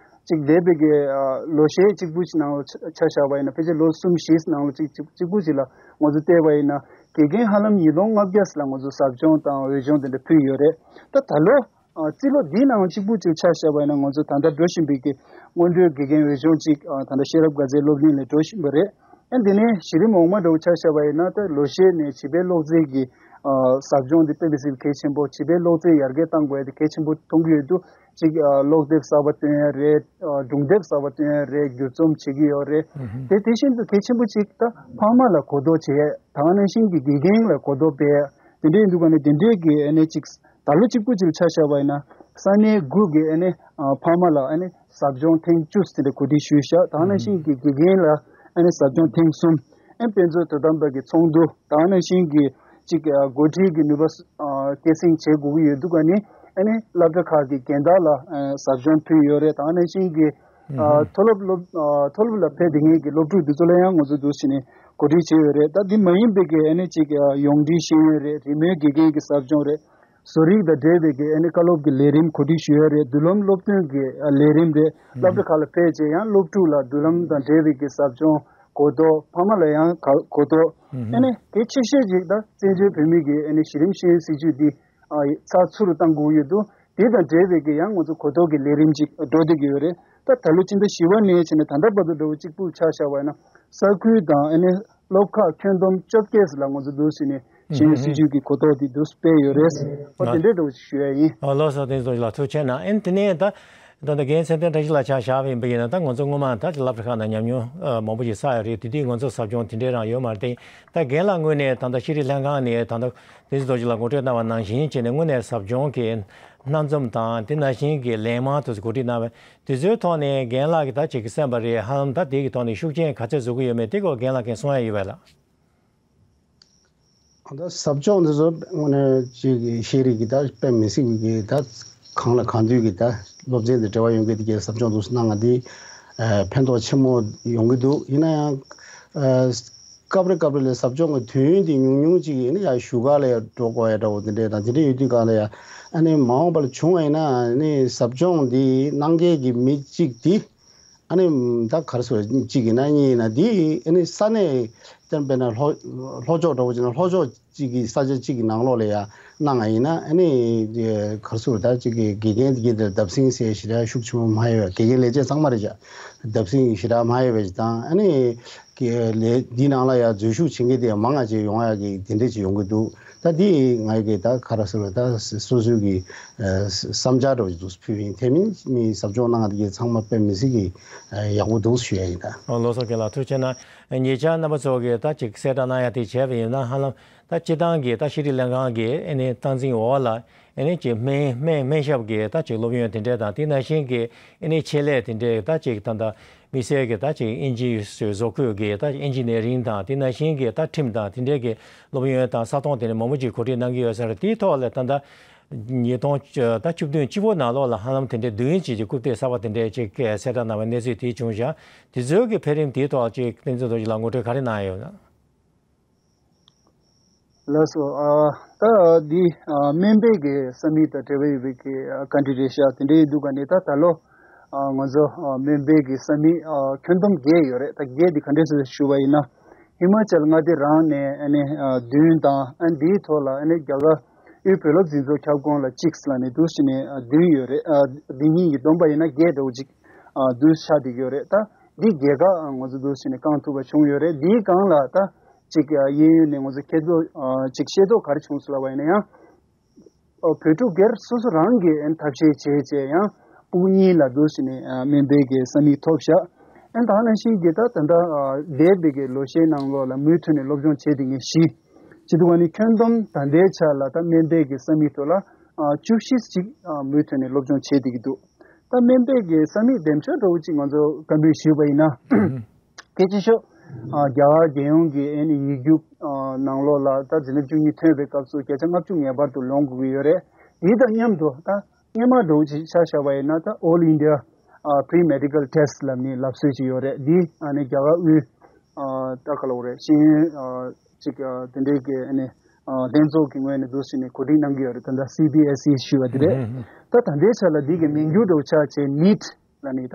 ཅིག་འདས་པའི་གི་ཨ། ལོ་ཤས་གཅིག་པུ་ཞིག་ནང་ལ་ཆ་ཆ་བཞག་པ་ཡིན་ན་ཕལ་ཆེར་ལོ་གསུམ་བཞི་ནང་ལ་ཅིག་ཅིག་གཅིག་པུ་ཞིག་ལ་ང་ཚོ་བལྟས་པ་ཡིན་ན་དགེ་རྒན་ཧ་ལམ་ཉིས་སྟོང་ལྔ་བརྒྱ་ལ་ང་ཚོ་ཟབ་སྦྱོང་དང་འོས་སྦྱོང་དེ་འདྲ་ཕུལ་ཡོད་རེད། ད་ད་ལོ་ཨ། རྩིས་ལོ་འདིའི་ནང་གཅིག་པུ་ཅིག་ཆ་བཞག་པ་ཡིན་ན་ང་ཚོ་ད་ལྟ་འགྲོ་བཞིན་པའི་གི་སྔོན་འགྲོའི་དགེ་རྒན་འོས་སྦྱོང་ཅིག་ཨ། ད་ལྟ་ཤེས་རབ་དགའ་ཚལ་སློབ་གླིང་ལ་འགྲོ་བཞིན་པ་རེད། ཨ། འདི་ནས་གཞི་རིམ་འོག་མ་འདྲ་བོ་ཆ་བཞག་པ་ཡིན་ན་ད་ལོ་ཤས་ནས་བྱིས་པའི་སློབ་ཚན་གྱི་ཨ། ཟབ་སྦྱོང་འདི་དཔེ་མི་སྲིད་པའི་གལ་ཆེན་པོ། བྱིས་པའི་སློབ་ཚན་ཡར་རྒྱས་གཏང་དགོས་ཡ་དེ་གལ་ཆེན་པོ་མཐོང་གི་ཡོད་དུས་ཅིག་ཨ། ཀློག་དེབ་གསར་པ་བཏོན་ཡ་རེད། ཨ། སྒྲུང་དེབ་གསར་པ་བཏོན་ཡ་རེད། བསྒྱུར་རྩོམ་བྱེད་ཀྱི་ཡོད་རེད། ཨུ་ཧུམ། དེ་དེ་བཞིན་དུ་གལ་ཆེན་པོ་ཅིག་ད་ཕ་མ་ལ་གོ་རྟོགས་བྱེད་ཡ་དང་ནང་བཞིན་གྱི་དགེ་རྒན་ལ་གོ་རྟོགས་སྤེལ་ཡ་དེ་འདྲ་ཡིན་དུས་ག་ནས་དེ་འདྲའི་གི་ཨ་ནི་ཅིག་ད་ལོ་གཅིག་པུ་ཅིག་ལ་ཆ་བཞག་པ་ཡིན་ན་ས་གནས་དགུ་གི་ཨ་ནི་ཨ། ཕ་མ་ལ་ཨ་ནི་ཟབ་སྦྱོང་ཐེངས་བཅུ་ཟེར་ཏེ་གོ་སྒྲིག་ཞུས་བཞག་དང་ནང་བཞིན་གྱི་དགེ་རྒན་ལ་ཨ་ནི་ཟབ་སྦྱོང་ཐེངས་གསུམ། ཨ། དཔེ་མཛོད་དོ་དམ་པ་གི་ཚོགས་འདུ་དང་ནང་བཞིན་གྱི་ཅིག་ཨ། འགོ་ཁྲིད་ཀྱི་ནུས་པ་ཨ། སྐྱེད་སྲིང་བྱེད་དགོས་ཀྱི་ཡོད་དུས་ག་ནི་ཨ་ནི་སློབ་གྲྭ་ཁག་གི་རྒན་བདག་ལ་ཨ། ཟབ་སྦྱོང་ཕུལ་ཡོད་རེད། དང་ནང་བཞིན་གྱི་ཨ། མཐོ་སློབ་སློབ་ཨ། མཐོ་སློབ་ལ་ཕེབས་བསྡད་མཁན་གྱི་སློབ་ཕྲུག་འདི་ཚོ་ལ་ཡང་ང་ཚོ་འདུག་ཟེར་ནས་གོ་སྒྲིག་བྱས་ཡོད་རེད། ད་འདི་མ་ཡིན་པའི་གི་ཨ་ནི་ཅིག་ཨ། ཡོངས་འབྲེལ་ཤེས་ཡོན་རེད། རིན་མེད་དགེ་རྒན་གྱི་ཟབ་སྦྱོང་རེད། བཟོ་རིག་དང་འབྲེལ་བའི་གི་ཨ་ནི་བཀའ་སློབ་ཀྱི་ལས་རིམ་གོ་སྒྲིག་ཞུ་ཡ་རེད། མདུན་ལམ་སློབ་སྟོན་གྱི་ཨ། ལས་རིམ་རེད། སློབ་གྲྭ་ཁག་ལ་ཕེབས་རྗེས་ཡང་སློབ་ཕྲུག་ལ་མདུན་ལམ་དང་འབྲེལ་བའི་གི་ཟབ་སྦྱོང་གོ་རྟོགས། ཕ་མ་ལ་ཡང་ག་གོ་རྟོགས། ཨ་ནི་གལ་ཆེ་ཤོས་ཅིག་ད་བཙན་བྱོལ་བོད་མི་གི་ཨ་ནི་གཞི་རིམ་ཤེས་ཡོན་སྲིད་བྱུས་འདི་ཨ། ཚགས་ཚུད་རུ་གཏང་དགོས་ཡོད་དུས་དེ་དང་འབྲེལ་བའི་གི་ཡང་ང་ཚོ་གོ་རྟོགས་ཀྱི་ལས་རིམ་ཅིག་འགྲོ་བསྡད་ཀྱི་ཡོད་རེད། ད་ད་ལོ་ཕྱི་ཟླ་བཞི་པ་ནས་བྱས་ནས་ད་ལྟ་བར་དུ་འདྲ་བོ་གཅིག་པུ་ཆ་བཞག་པ་ཡིན་ན་ས་ཁུལ་དང་ཨ་ནི་སློབ་ཁག་ཁྱོན་བསྡོམས་བཅོ་བརྒྱད་ལ་ང་ཚོ་འདུག་ཟེར་ནས་ཤེས་ཡོན་སྲིད་བྱུས་ཀྱི་གོ་རྟོགས་དེ་འདུག་སྤེལ་ཡོད་རེད། ཨོ་དེ་འདྲའི་འདྲ་བོ་ཞུ་ཡ་ཡིན། ཨོ་ལགས་སོ། དེ་ཚོ་ལ་ཐུགས་རྗེ་གནང་། ཨེ་དེ་ནས་ད་ད་ལྟ་རྒན་ཚེ་བརྟན་བཀྲ་ཤིས་ལགས་ཆ་བཞག་པ་ཡིན་པ་ཡིན་ན་ད་ང་ཚོ་སྔོན་མ་ད་སློབ་གྲྭ་ཁག་ནང་ཉམས་མྱོང་མང་པོ་ཞིག་བསགས་ཡོད་རེད། དེ་དུས་ང་ཚོ་ཟབ་སྦྱོང་དེ་འདྲའི་རང་ཡོད་མ་རེད། ད་རྒན་ལགས་ངོས་ནས་ད་ལྟ་ཤེས་རིག་ལྷན་ཁང་ནས་ད་ལྟ་དེ་ཚོ་རྡོ་རྗེ་ལགས་ངོ་སྤྲོད་གནང་བ་ནང་བཞིན་བྱས་ནས་དངོས་གནས་ཟབ་སྦྱོང་གི་སྣ་འཛོམས་དང་དེ་ནང་བཞིན་གྱི་ལས་མང་དུ་གོ་སྒྲིག་གནང་བ། དེ་ཚོའི་ཐོག་ནས་རྒན་ལགས་ཀྱིས་ད་ཅིག་གསན་པ་རེད། ཧ་ལམ་ད་དེ་གི་ཐོག་ནས་ཤུགས་རྐྱེན་ག་ཚད་བཟོ་གི་ཡོད་མེད་དེ་སྐོར་རྒན་ལགས་ཀྱིས་གསུང་ཡ་ཡོད་པས་ལགས། ད་ཟབ་སྦྱོང་འདི་ཚོ་དངོས་གནས་ཅིག་ཤེས་རིག་གི་ད་དཔེ་མི་སྲིད་ཀྱི་ད་གང་ལ་གང་འདུལ་གྱི་ད་སློབ་ཚན་དང་འབྲེལ་བ་ཡོད་མཁན་དེ་གའི་ཟབ་སྦྱོང་འདུག་གནང་བ་འདི་ཕན་ཐོགས་ཆེན་མོ་ཡོང་གི་འདུག་ཡིན་ན་ཡང་སྐབས་རེ་སྐབས་རེ་ལ་ཟབ་སྦྱོང་གི་དུས་ཡུན་དེ་ཉུང་ཉུང་ཅིག་ཡིན་ན་ཡང་བཞུགས་སྒར་ལ་ཡང་འགྲོ་དགོས་ཡ་འདྲ་བོ་དེ་འདྲས་དང་དེ་འདྲས་ཡོད་དུས་གང་ལ་ཡང་ཨ་ནི་མ་འོངས་པ་ལ་བྱུང་བ་ཡིན་ན་ཨ་ནི་ཟབ་སྦྱོང་འདི་གནང་མཁན་གྱི་མི་གཅིག་དེ་ཨ་ནི་ད་ག་རེ་ཟེར་གཅིག་ཡིན་ན་གཉིས་ཡིན་ན་འདི་ཨ་ནི་ས་གནས་དཔེར་ན་ལྷོ་ལྷོ་ཕྱོགས་འདྲ་བོ་ཅིག་ན་ལྷོ་ཕྱོགས་གཅིག་གི་ས་ཆ་གཅིག་གི་ནང་ལོགས་ལ་ཡང་གནང་བ་ཡིན་ན་ཨ་ནི་ག་རེ་ཟེར་ད་གཅིག་གི་དགེ་རྒན་དེ་གའི་དེར་བརྡབ་གསིག་ཟེར་ཞེ་དྲག་ཤུགས་ཆེན་པོ་མ་ཡོད་པ། དགེ་རྒན་ལས་བྱེད་ཚང་མ་རེད་བྱ་བརྡབ་གསིག་ཞེ་དྲག་མ་ཡོད་པ་ཞིག་དང་ཨ་ནི་གི་ལས་འདི་ནང་ལ་ཡང་འཛུལ་ཞུགས་བྱེད་མཁན་དེ་ཡང་མང་ང་ཅིག་ཡོང་ཡ་གི་དེ་འདྲས་ཅིག་ཡོང་གི་འདུག་ད་འདི་ང་གི་ད་ག་རེ་ཟེར་བ་ད་སོ་སོའི་གི་བསམ་འཆར་འདྲ་བོ་ཅིག་འདུག་ཕུལ་བ་ཡིན། དེ་མིན་མི་ཟབ་སྦྱོང་གནང་བ་དེ་གའི་ཚང་མ་དཔེ་མི་སྲིད་གི་ཡག་པོ་འདུག་ཞུ་ཡ་ཡིན་ད། ཨ། ལགས་སོ། རྒན་ལགས་ཐུགས་རྗེ་གནང་། ཉེ་ཆར་རྣམ་པ་ཚོ་གིས་ད་ཅིག་གསལ་བསྒྲགས་གནང་ཡ་དེ་བྱས་པ་ཡིན་ན་ཧ་ལམ་ད་སྤྱི་བཏང་གི་ད་ཤེས་རིག་ལྷན་ཁང་གི་ཨ་ནི་སྟངས་འཛིན་འོག་ལ་ཨ་ནི་ཅིག་སྨན་སྨན་སྨན་ཞབས་ཀྱི་ད་ཅིག་སློབ་ཡོན་དེ་འདྲས་དང་དེ་ནང་བཞིན་གྱི་ཨ་ནི་ཆེད་ལས་དེ་འདྲས་ད་ཅིག་ད་ད་དམིགས་བསལ་གྱི་ད་ཅིག་ཨིན་ཇི་བཟོ་བཀོད་ཀྱི་ད་ཨིན་ཇི་ནི་ཡ་རིང་དང་དེ་ནང་བཞིན་གྱི་ད་ཁྲིམས་དང་དེ་འདྲས་ཀྱི་སློབ་ཡོན་དང་ས་སྟོང་དེ་འདྲས་མང་པོ་ཅིག་གོ་སྒྲིག་གནང་གི་ཡོད་ས་རེད། དེའི་ཐོག་ལ་ད་ད་ཉིས་སྟོང་བཅུ་ད་བཅུ་བདུན་སྤྱི་པོ་ནང་ལོགས་ལ་ཧ་ལམ་དེ་འདྲའི་བདུན་ཅིག་གི་རྐུབ་སྟེགས་གསར་པ་དེ་འདྲའི་ཅིག་གསལ་བསྒྲགས་གནང་བའི་གནས་ཚུལ་དེ་བྱུང་ཞིང་། དེ་ཚོའི་གི་འཕེལ་རིམ་དེའི་ཐོག་ཅིག་བསྟན་འཛིན་རྡོ་རྗེ་ལགས་ངོ་སྤྲོད་ག་རེ་གནང་ཡོད་ན། ལགས་སོ། ཨ། ད་འདི་ཨ། སྨན་པའི་གི་ས་མིག་དང་འབྲེལ་བ་ཡོད་པའི་གི་ཨ། བཀའ་འདྲི་རེད་ཤག་དེ་འདྲ་ཡིན་དུས་ཀ་ནས་ད་ད་ལོ་ཨ། ང་ཚོ་ཨ། སྨན་པའི་གི་ས་མིག་ཨ། ཁྱོན་བསྡོམས་བརྒྱད་ཡོད་རེད། ད་བརྒྱད་འདི་ག་འདྲས་སེ་ཞུ་བ་ཡིན་ན། ཧི་མ་ཅལ་མངའ་སྡེ་རང་ནས་ཨ་ནི་ཨ། བདུན་དང་ཨ། འདིའི་ཐོག་ལ་ཨ་ནི་རྒྱ་གར་དབུས་བོད་སློབ་འཛིན་ཚོགས་ཁྱབ་ཁོངས་ལ་གཅིག་ལ་ནི་འདུག་ཟེར་ནས་ཨ། བདུན་ཡོད་རེད། ཨ། འདི་གཉིས་ཀྱིས་བསྡོམས་པ་ཡིན་ན་བརྒྱད་འདྲ་བོ་ཅིག་ཨ། འདུག་ཆགས་བསྡད་ཡོད་རེད། ད་འདི་རྒྱལ་ཁ་ང་ཚོ་འདུག་ཟེར་ནས་བསྐང་ཐུབ་པ་བྱུང་ཡོད་རེད། འདིའི་སྒང་ལ་ད་ཅིག་གཡས་གཡོན་ནས་ང་ཚོ་ཁྱེད་ཚོ་ཨ། ཅིག་ཤེས་རྟོགས་ག་རེ་བྱུང་སོང་ལབ་པ་ཡིན་ན་ཡང་། ཨོ། བོད་ཕྲུག་སྒེར་སོ་སོ་རང་གིས་ཨ་ནི་ཐབས་ཤེས་བྱས་བྱས་ཡང་ཕྲུ་གུ་གཉིས་ལ་འདུག་ཟེར་ནས་ཨ། སྨན་པའི་གི་ས་མིག་ཐོབ་ཤག་ཨ་ནི་ད་ག་ནང་བཞིན་གྱི་ད་ད་ལྟ་ཨ་འདས་པའི་གི་ལོ་ཤས་ནང་ལོགས་ལ་མུ་མཐུད་ནས་སློབ་སྦྱོང་བྱས་བསྡད་མཁན་བཞི། སྤྱི་བཏང་ནི་ཁྱོན་བསྡོམས་ད་ལྟའི་ཆ་ལ་ད་སྨན་པའི་གི་ས་མིག་ཐོག་ལ་ཨ་བཅུ་བཞི་ཅིག་ཨ་མུ་མཐུད་ནས་སློབ་སྦྱོང་བྱས་བསྡད་ཀྱི་འདུག་ད་སྨན་པའི་གི་ས་མིག་འདེམས་སྦྱོང་འདྲ་བོ་ཅིག་ང་ཚོ་བཀའ་འདྲི་ཞུས་པ་ཡིན་ན། ཨུ་ཧུ། གལ་ཆེ་ཤོས་ཨ་རྒྱ་གར་རྒྱལ་ཡོངས་ཀྱི་ཨ་ནི་ཡིག་རྒྱུགས་ཨ་ནང་ལོགས་ལ་ད་འཛིན་གྲྭ་བཅུ་གཉིས་ཐོན་པའི་སྐབས་སུ་བརྒྱ་ཆ་ལྔ་བཅུ་ངེས་པར་དུ་ལོངས་དགོས་ཀྱི་ཡོད་རེད། དེ་དང་མཉམ་དུ་ད་སྔོན་མ་འདྲ་བོ་ཅིག་ཆ་བཞག་པ་ཡིན་ན་ད་All India ཨ་Pre Medical Test ལབ་ནས་ལབ་སྲོལ་ཅིག་ཡོད་རེད། འདི་ཨ་ནི་རྒྱ་གར་དབུས་ཨ་ད་ག་ལབ་དགོས་རེད། ཤེས་ཡོན་ཨ་ཅིག་ཨ་དེ་འདྲའི་གི་ཨ་ནི་ཨ་ལྷན་ཚོགས་ཀྱི་ངོས་ནས་འདུག་ཟེར་ནས་གོ་སྒྲིག་གནང་གི་ཡོད་རེད། ད་ལྟ་སི་བི་ཨེས་ཨི་ཞུ་བ་དེ་རེད། ད་ད་ལྟའི་ཆ་ལ་འདི་གི་མིང་རྒྱུད་འདྲ་བོ་ཆགས་བྱས་ནིཊ་ལབ་ནས་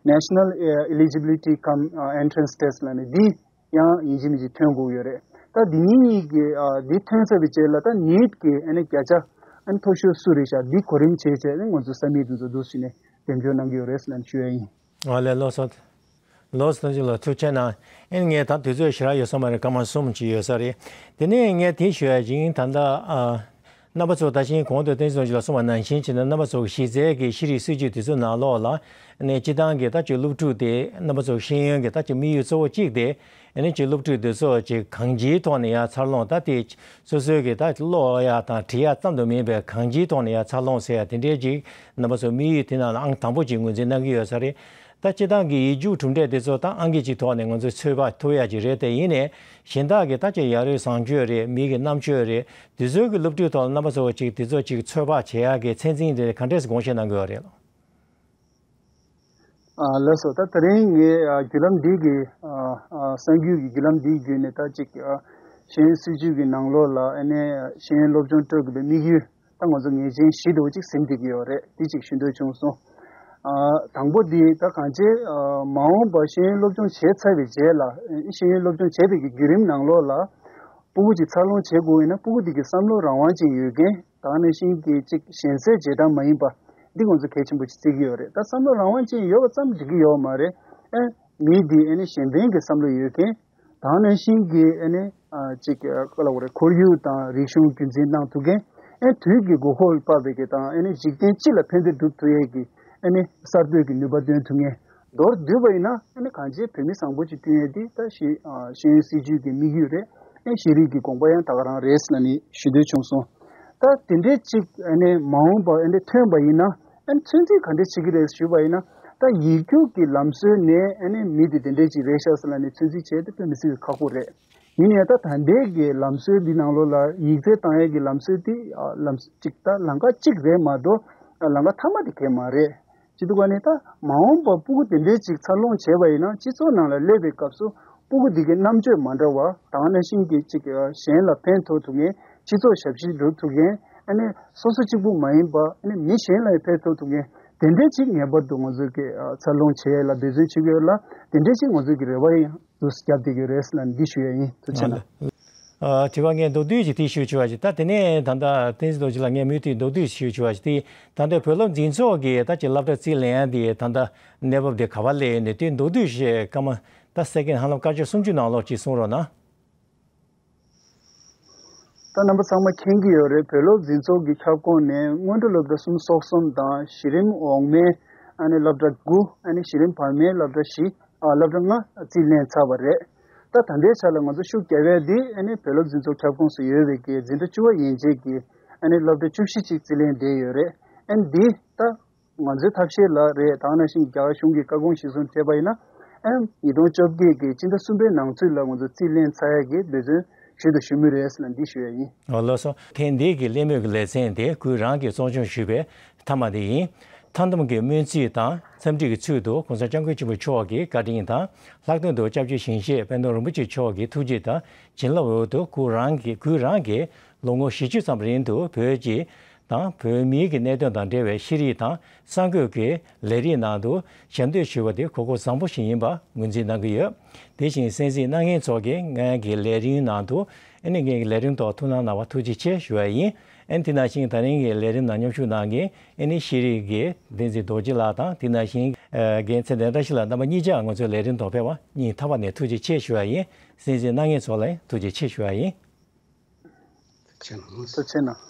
ད་National Eligibility cum Entrance Test ལབ་ནས་འདི་ཡང་ཡིན་གཅིག་མིན་གཅིག་ཐོན་དགོས་ཡོད་རེད། ད་འདི་གཉིས་གཉིས་ཀྱི་ཨ་འདི་ཐོན་ཚར་བའི་རྗེས་ལ་ད་ནིཊ་གི་ཨ་ནི་བརྒྱ་ཆ་ཨ་ནི་མཐོ་ཤོས་སུ་རེད་ཤག་འདི་གོ་རིམ་བྱས་བྱས་ནས་ང་ཚོ་ས་མིག་འདི་ཚོ་འདུག་ཟེར་ནས་འདེམས་སྦྱོང་གནང་གི་ཡོད་རེད་ཟེར་ནས་ཞུ་ཡ་ཡིན། ཨ་ལས། ལགས་སོ། ལགས་སོ། ཐུགས་རྗེ་ཆེ་གནང་། ཨེ་ངས་ད་དུས་ཚོད་ཞེ་དྲག་ཡོད་ས་མ་རེད། སྐར་མ་གསུམ་ཅིག་ཡོད་ས་རེད། དེ་ནས་ངས་དེ་ཞུ་ཡ་ཅིག་ད་ལྟ་ཨ་རྣམ་པ་ཚོ་ད་ཕྱིན་གོང་དུ་བསྟན་འཛིན་རྡོ་རྗེ་ལགས་གསུངས་པ་ནང་བཞིན་བྱས་ན་རྣམ་པ་ཚོ་གི་གཞི་རྩའི་གི་ཤེས་རིག་སྲིད་ཇུས་དེ་ཚོ་ནང་ལོགས་ལ་ནས་སྤྱི་བཏང་གི་ད་ཅིག་སློབ་ཕྲུག་དེ་རྣམ་པ་ཚོ་ཤེས་ཡོན་གི་ད་ཅིག་དམིགས་ཡུལ་གཙོ་བོ་གཅིག་དེ་ཨ་ནི་ཅིག་སློབ་ཕྲུག་དེ་ཚོ་ཅིག་གང་ཅིའི་ཐོག་ནས་ཡང་འཚར་ལོངས། ད་དེ་སོ་སོའི་གི་ད་ཀློག་ཡ་དང་འབྲི་ཡ་ཙམ་དུ་མིན་པའི་གང་ཅིའི་ཐོག་ནས་ཡང་འཚར་ལོངས་ཟེར་ཡ་དེ་འདྲའི་ཅིག་རྣམ་པ་ཚོ་དམིགས་ཡུལ་དེ་ནང་ལ་ཨང་དང་པོ་ཅིག་ངོས་འཛིན་གནང་གི་ཡོད་ས་རེད། ད་སྤྱི་བཏང་གི་ཡིག་རྒྱུགས་གྲུབ་འབྲས་དེ་ཚོ་ད་ཨང་ཀི་གཅིག་ཐོག་ནས་ང་ཚོས་ཚོད་དཔག་ཐུབ་ཡ་ཅིག་རེད། དེ་ཡིན་ནའི་གཞན་དག་གི་ད་ཅིག་ཡ་རབས་བཟང་སྤྱོད་རེད། མི་གི་རྣམ་དཔྱོད་རེད། དེ་ཚོའི་གི་སློབ་ཕྲུག་ཐོག་ལ་རྣམ་པ་ཚོ་ཅིག་དེ་ཚོ་ཅིག་ཚོད་དཔག་བྱེད་ཡ་གི་ཚད་འཛིན་དེ་ག་འདྲས་དགོངས་བཞེས་གནང་གི་ཡོད་རེད། ཨ་ལགས་སོ། ད་དེ་རིང་ངས་ཨ་བརྒྱུད་ལམ་འདི་གི་ཨ་ཨ་གསར་འགྱུར་གྱི་བརྒྱུད་ལམ་འདི་བརྒྱུད་ནས་ད་ཅིག་ཨ་ཤེས་ཡོན་སྲིད་ཇུས་ཀྱི་ནང་ལོགས་ལ་ཨ་ནི་ཤེས་ཡོན་སློབ་སྦྱོང་སྤྲོད་དགོས་པའི་དམིགས་ཡུལ་ད་ང་ཚོ་ངེས་ཅན་བཞི་འདྲ་བོ་ཅིག་ཟིན་བསྡད་ཀྱི་ཡོད་རེད། འདི་ཅིག་ཞུ་འདོད་བྱུང་སོང་། ཨ་དང་པོ་འདི་ད་གང་ཅི་ཨ་མ་འོངས་པར་ཤེས་ཡོན་སློབ་སྦྱོང་བྱས་ཚར་བའི་རྗེས་ལ་ཨ་ཤེས་ཡོན་སློབ་སྦྱོང་བྱས་པའི་གི་བརྒྱུད་རིམ་ནང་ལོགས་ལ་སྤུ་གུ་ཅིག་འཚར་ལོངས་བྱེད་དགོས་ཡིན་ན་སྤུ་གུ་འདི་གི་བསམ་བློ་རང་དབང་ཅན་ཡོད་མཁན། ད་ག་ནང་བཞིན་གྱི་གཅིག་གཞན་སེལ་རྗེས་འབྲང་མ་ཡིན་པ་འདི་ང་ཚོ་གལ་ཆེན་པོ་ཅིག་བརྩི་གི་ཡོད་རེད། ད་བསམ་བློ་རང་དབང་ཅན་ཡོད་པ་ཙམ་འགྲིག་གི་ཡོད་མ་རེད། ཨེ་མི་འདི་ཨེ་ནི་གཞན་ཕན་གྱི་བསམ་བློ་ཡོད་མཁན། ད་ག་ནང་བཞིན་གྱི་ཨེ་ནི་ཨ་གཅིག་ག་ལབ་དགོས་རེད། ཁོར་ཡུག་དང་རིག་གཞུང་རྒྱུན་འཛིན་གནང་ཐུབ་མཁན། ཨེ་དུས་ཀྱི་དགོས་མཁོ་ལ་དཔག་པའི་གི་དང་ཨེ་ནི་འཇིག་རྟེན་སྤྱི་ལ་ཕན་བདེ་སྒྲུབ་ཐུབ་ཡས་ཀྱི་ཨེ་ནི་གསར་གཏོད་ཀྱི་ནུས་པ་འདོན་ཐུབ་མཁན། མདོར་བསྡུས་པ་ཡིན་ན་ཨ་ནི་གང་ཅིའི་བོད་མི་བཟང་པོ་ཅིག་བསྐྲུན་ཡས་འདི་ད་ཤེས་ཨ་ཤེས་ཡོན་སྲིད་ཇུས་ཀྱི་དམིགས་ཡུལ་རེད། ཨ་ཤེས་རིག་གི་དགོངས་པ་ཡང་ད་ག་རང་རེད་ཟེར་ནས་ཞུ་འདོད་བྱུང་སོང་། ད་དེ་འདྲའི་ཅིག་ཨ་ནི་མ་འོངས་པ་ཨ་ནི་ཐོན་པ་ཡིན་ན་ཨ་ནི་ཚོད་འཛིན་ག་འདྲས་བྱེད་ཀྱི་རེད་ཞུས་པ་ཡིན་ན། ད་ཡིག་རྒྱུགས་ཀྱི་ལམ་སྲོལ་ནས་ཨ་ནི་མི་དེ་དེ་འདྲས་ཅིག་རེད་ཤག་ཟེར་ནས་ཚོད་འཛིན་བྱས་ཏེ་དཔེ་མི་སྲིད་པའི་ཁག་པོ་རེད། ཡིན་ནའི་ད་ད་ལྟའི་གི་ལམ་སྲོལ་འདི་ནང་ལོགས་ལ་ཡིག་ཚད་བཏང་ཡས་ཀྱི་ལམ་སྲོལ་འདི་ཨ་ལམ་ཅིག་ད་ལམ་ཁ་གཅིག་རེད་མ་གཏོགས་ཨ་ལམ་ཁ་མཐའ་མ་དེ་གས་མ་རེད། སྤྱི་བཏང་ནི་ད་མ་འོངས་པ་སྤུ་གུ་དེ་འདྲའི་ཅིག་འཚར་ལོངས་བྱས་པ་ཡིན་ན་སྤྱི་ཚོགས་ནང་ལ་སླེབས་པའི་སྐབས་སུ་སྤུ་གུ་འདི་གའི་རྣམ་དཔྱོད་མ་འདྲ་བ་ད་ག་ནང་བཞིན་གྱི་ཅིག་གཞན་ལ་ཕན་ཐོགས་ཐུབ་མཁན། སྤྱི་ཚོགས་ཞབས་ཕྱི་སྒྲུབ་ཐུབ་མཁན། ཨ་ནི་སོ་སོ་གཅིག་པུ་མ་ཡིན་པ་ཨ་ནི་མི་གཞན་ལ་ཡང་ཕན་ཐོགས་ཐུབ་མཁན་དེ་འདྲའི་ཅིག་ངེས་པར་དུ་ང་ཚོས་ཀྱི་འཚར་ལོངས་བྱེད་ཡས་ལ་འབད་བརྩོན་བྱེད་དགོས་ལ་དེ་འདྲའི་ཅིག་ང་ཚོས་ཀྱི་རེ་བ་ཡང་དུ་བརྒྱབ་བསྡད་ཀྱི་རེད་ཟེར་ན་འདི་ཞུ་ཡས་ཡིན། ཐུགས་རྗེ་གནང་། ཨ་དྲི་བ་ངས་མདོར་བསྡུས་ཀྱིས་དེ་ཞུ་ཆོག་པ་ཞིག་ད་དེ་ནས་ད་ལྟ་བསྟན་འཛིན་རྡོ་རྗེ་ལགས་ངས་མུ་མཐུད་མདོར་བསྡུས་ཞུ་ཆོག་པ་ཞིག་དེ་ད་ལྟ་བོད་སློབ་འཛིན་ཚོགས་ཀྱི་ད་ཀྱི་སློབ་གྲྭ་རྩིས་ལེན་ཡ་དེ་ད་ལྟ་གནས་བབ་དེ་ག་པར་སླེབས་ནས་དེ་མདོར་བསྡུས་ཞེས་སྐར་མ་ད་སེ་ཀེན་ཧ་ལམ་སྐར་ཆ་སུམ་ཅུ་ནང་ལོགས་ཅིག་གསུང་རོགས་གནང་། ད་རྣམ་པ་ཚང་མ་མཁྱེན་གྱི་ཡོད་རེད། བོད་སློབ་འཛིན་ཚོགས་ཀྱི་ཁྱབ་ཁོངས་ནས་སྔོན་འགྲོ་སློབ་གྲྭ་གསུམ་གསོག་གསུམ་དང་གཞི་རིམ་འོག་མའི་ཨ་ནི་སློབ་གྲྭ་དགུ། ཨ་ནི་གཞི་རིམ་བར་མའི་སློབ་གྲྭ་བཞི། ཨ་སློབ་གྲྭ་ལྔ་རྩིས་ལེན་ཚར་བ་རེད། ད་ད་ལྟའི་ཆ་ལ་ང་ཚོ་ཤུགས་རྒྱབ་ཡས་འདི་ཨ་ནི་བོད་སློབ་འཛིན་ཚོགས་ཁྱབ་ཁོངས་སུ་ཡོད་པའི་གི་འཛིན་གྲྭ་བཅུ་པ་ཡན་ཆད་ཀྱི་ཨ་ནི་སློབ་གྲྭ་བཅུ་བཞི་ཅིག་རྩིས་ལེན་བསྡད་ཡོད་རེད། ཨ་ནི་འདི་ད་ང་ཚོའི་ཐབས་ཤེས་ལ་རེད། ད་ག་ནང་བཞིན་རྒྱ་གར་གཞུང་གི་བཀའ་དགོངས་གཞིར་བཟུང་བྱས་པ་ཡིན་ན་ཨ་ནི་ཉིས་སྟོང་བཅོ་བརྒྱད་ཀྱི་སྤྱི་ཟླ་གསུམ་པའི་ནང་ཚུད་ལ་ང་ཚོ་རྩིས་ལེན་ཚར་ཡས་ཀྱི་འབད་བརྩོན་ཞུ་དང་ཞུ་མུས་རེད་ཟེར་ན་འདི་ཞུ་ཡས་ཡིན། ཨོ་ལགས་སོ། ཐེངས་འདིའི་གི་གླེང་མོལ་གྱི་ལེ་ཚན་དེ་ཁོང་རང་གིས་གཙོ་སྐྱོང་ཞུས་པའི་མཐའ་མ་དེ་ཡིན། མཐའ་བསྡོམས་ཀྱི་སྨོན་ཚིག་དང་འཚམས་འདྲི་གི་ཚུལ་དུ་༸གོང་ས་༸སྐྱབས་མགོན་ཆེན་པོ་མཆོག་གི་བཀའ་དྲིན་དང་། ལྷག་དོན་དུ་སྐྱབས་རྗེ་ཞིང་གཤེགས་དཔལ་ལྡན་རིན་པོ་ཆེ་མཆོག་གི་ཐུགས་རྗེ་དང་བྱིན་རླབས་འོག་ཏུ་ཁོང་རང་གི་ཁོང་རང་གིས་ལོ་ངོ་བཞི་བཅུ་ཙམ་རིང་དུ་བོད་ཀྱི་དང་བོད་མིའི་གི་གནད་དོན་དང་འབྲེལ་བའི་ཤེས་རིག་དང་གསར་འགོད་ཀྱི་ལས་རིགས་ནང་དུ་ཞབས་འདེགས་ཞུ་བ་དེ་གོ་སྐབས་བཟང་པོ་ཞིག་ཡིན་པ་ངོས་འཛིན་གནང་གི་ཡོད། དེ་བཞིན་གསན་གཟིགས་གནང་མཁན་ཚོ་གིས་ངའི་གི་ལས་རིམ་ནང་དུ་ཨ་ནི་ངའི་གི་ལས་རིམ་ཐོག་ཐུགས་སྣང་གནང་བར་ཐུགས་རྗེ་ཆེ་ཞུ་བ་ཡིན། ཨ་ནི་དེ་ནང་བཞིན་ད་རིང་གི་ལས་རིམ་ནང་མཉམ་ཞུགས་གནང་མཁན་ཨ་ནི་ཤེས་རིག་གི་བསྟན་འཛིན་རྡོ་རྗེ་ལགས་དང་དེ་ནང་བཞིན་རྒན་ཚེ་བརྟན་བཀྲ་ཤིས་ལགས་རྣམ་པ་གཉིས་ཆ་ང་ཚོའི་ལས་རིམ་ཐོག་ཕེབས་པར་སྙིང་ཐག་པ་ནས་ཐུགས་རྗེ་ཆེ་ཞུ་བ་ཡིན། གསན་གཟིགས་གནང་མཁན་ཚོ་ལ་ཐུགས་རྗེ་ཆེ་ཞུ་བ་ཡིན། ཐུགས་རྗེ་གནང་། ཐུགས་རྗེ་གནང་།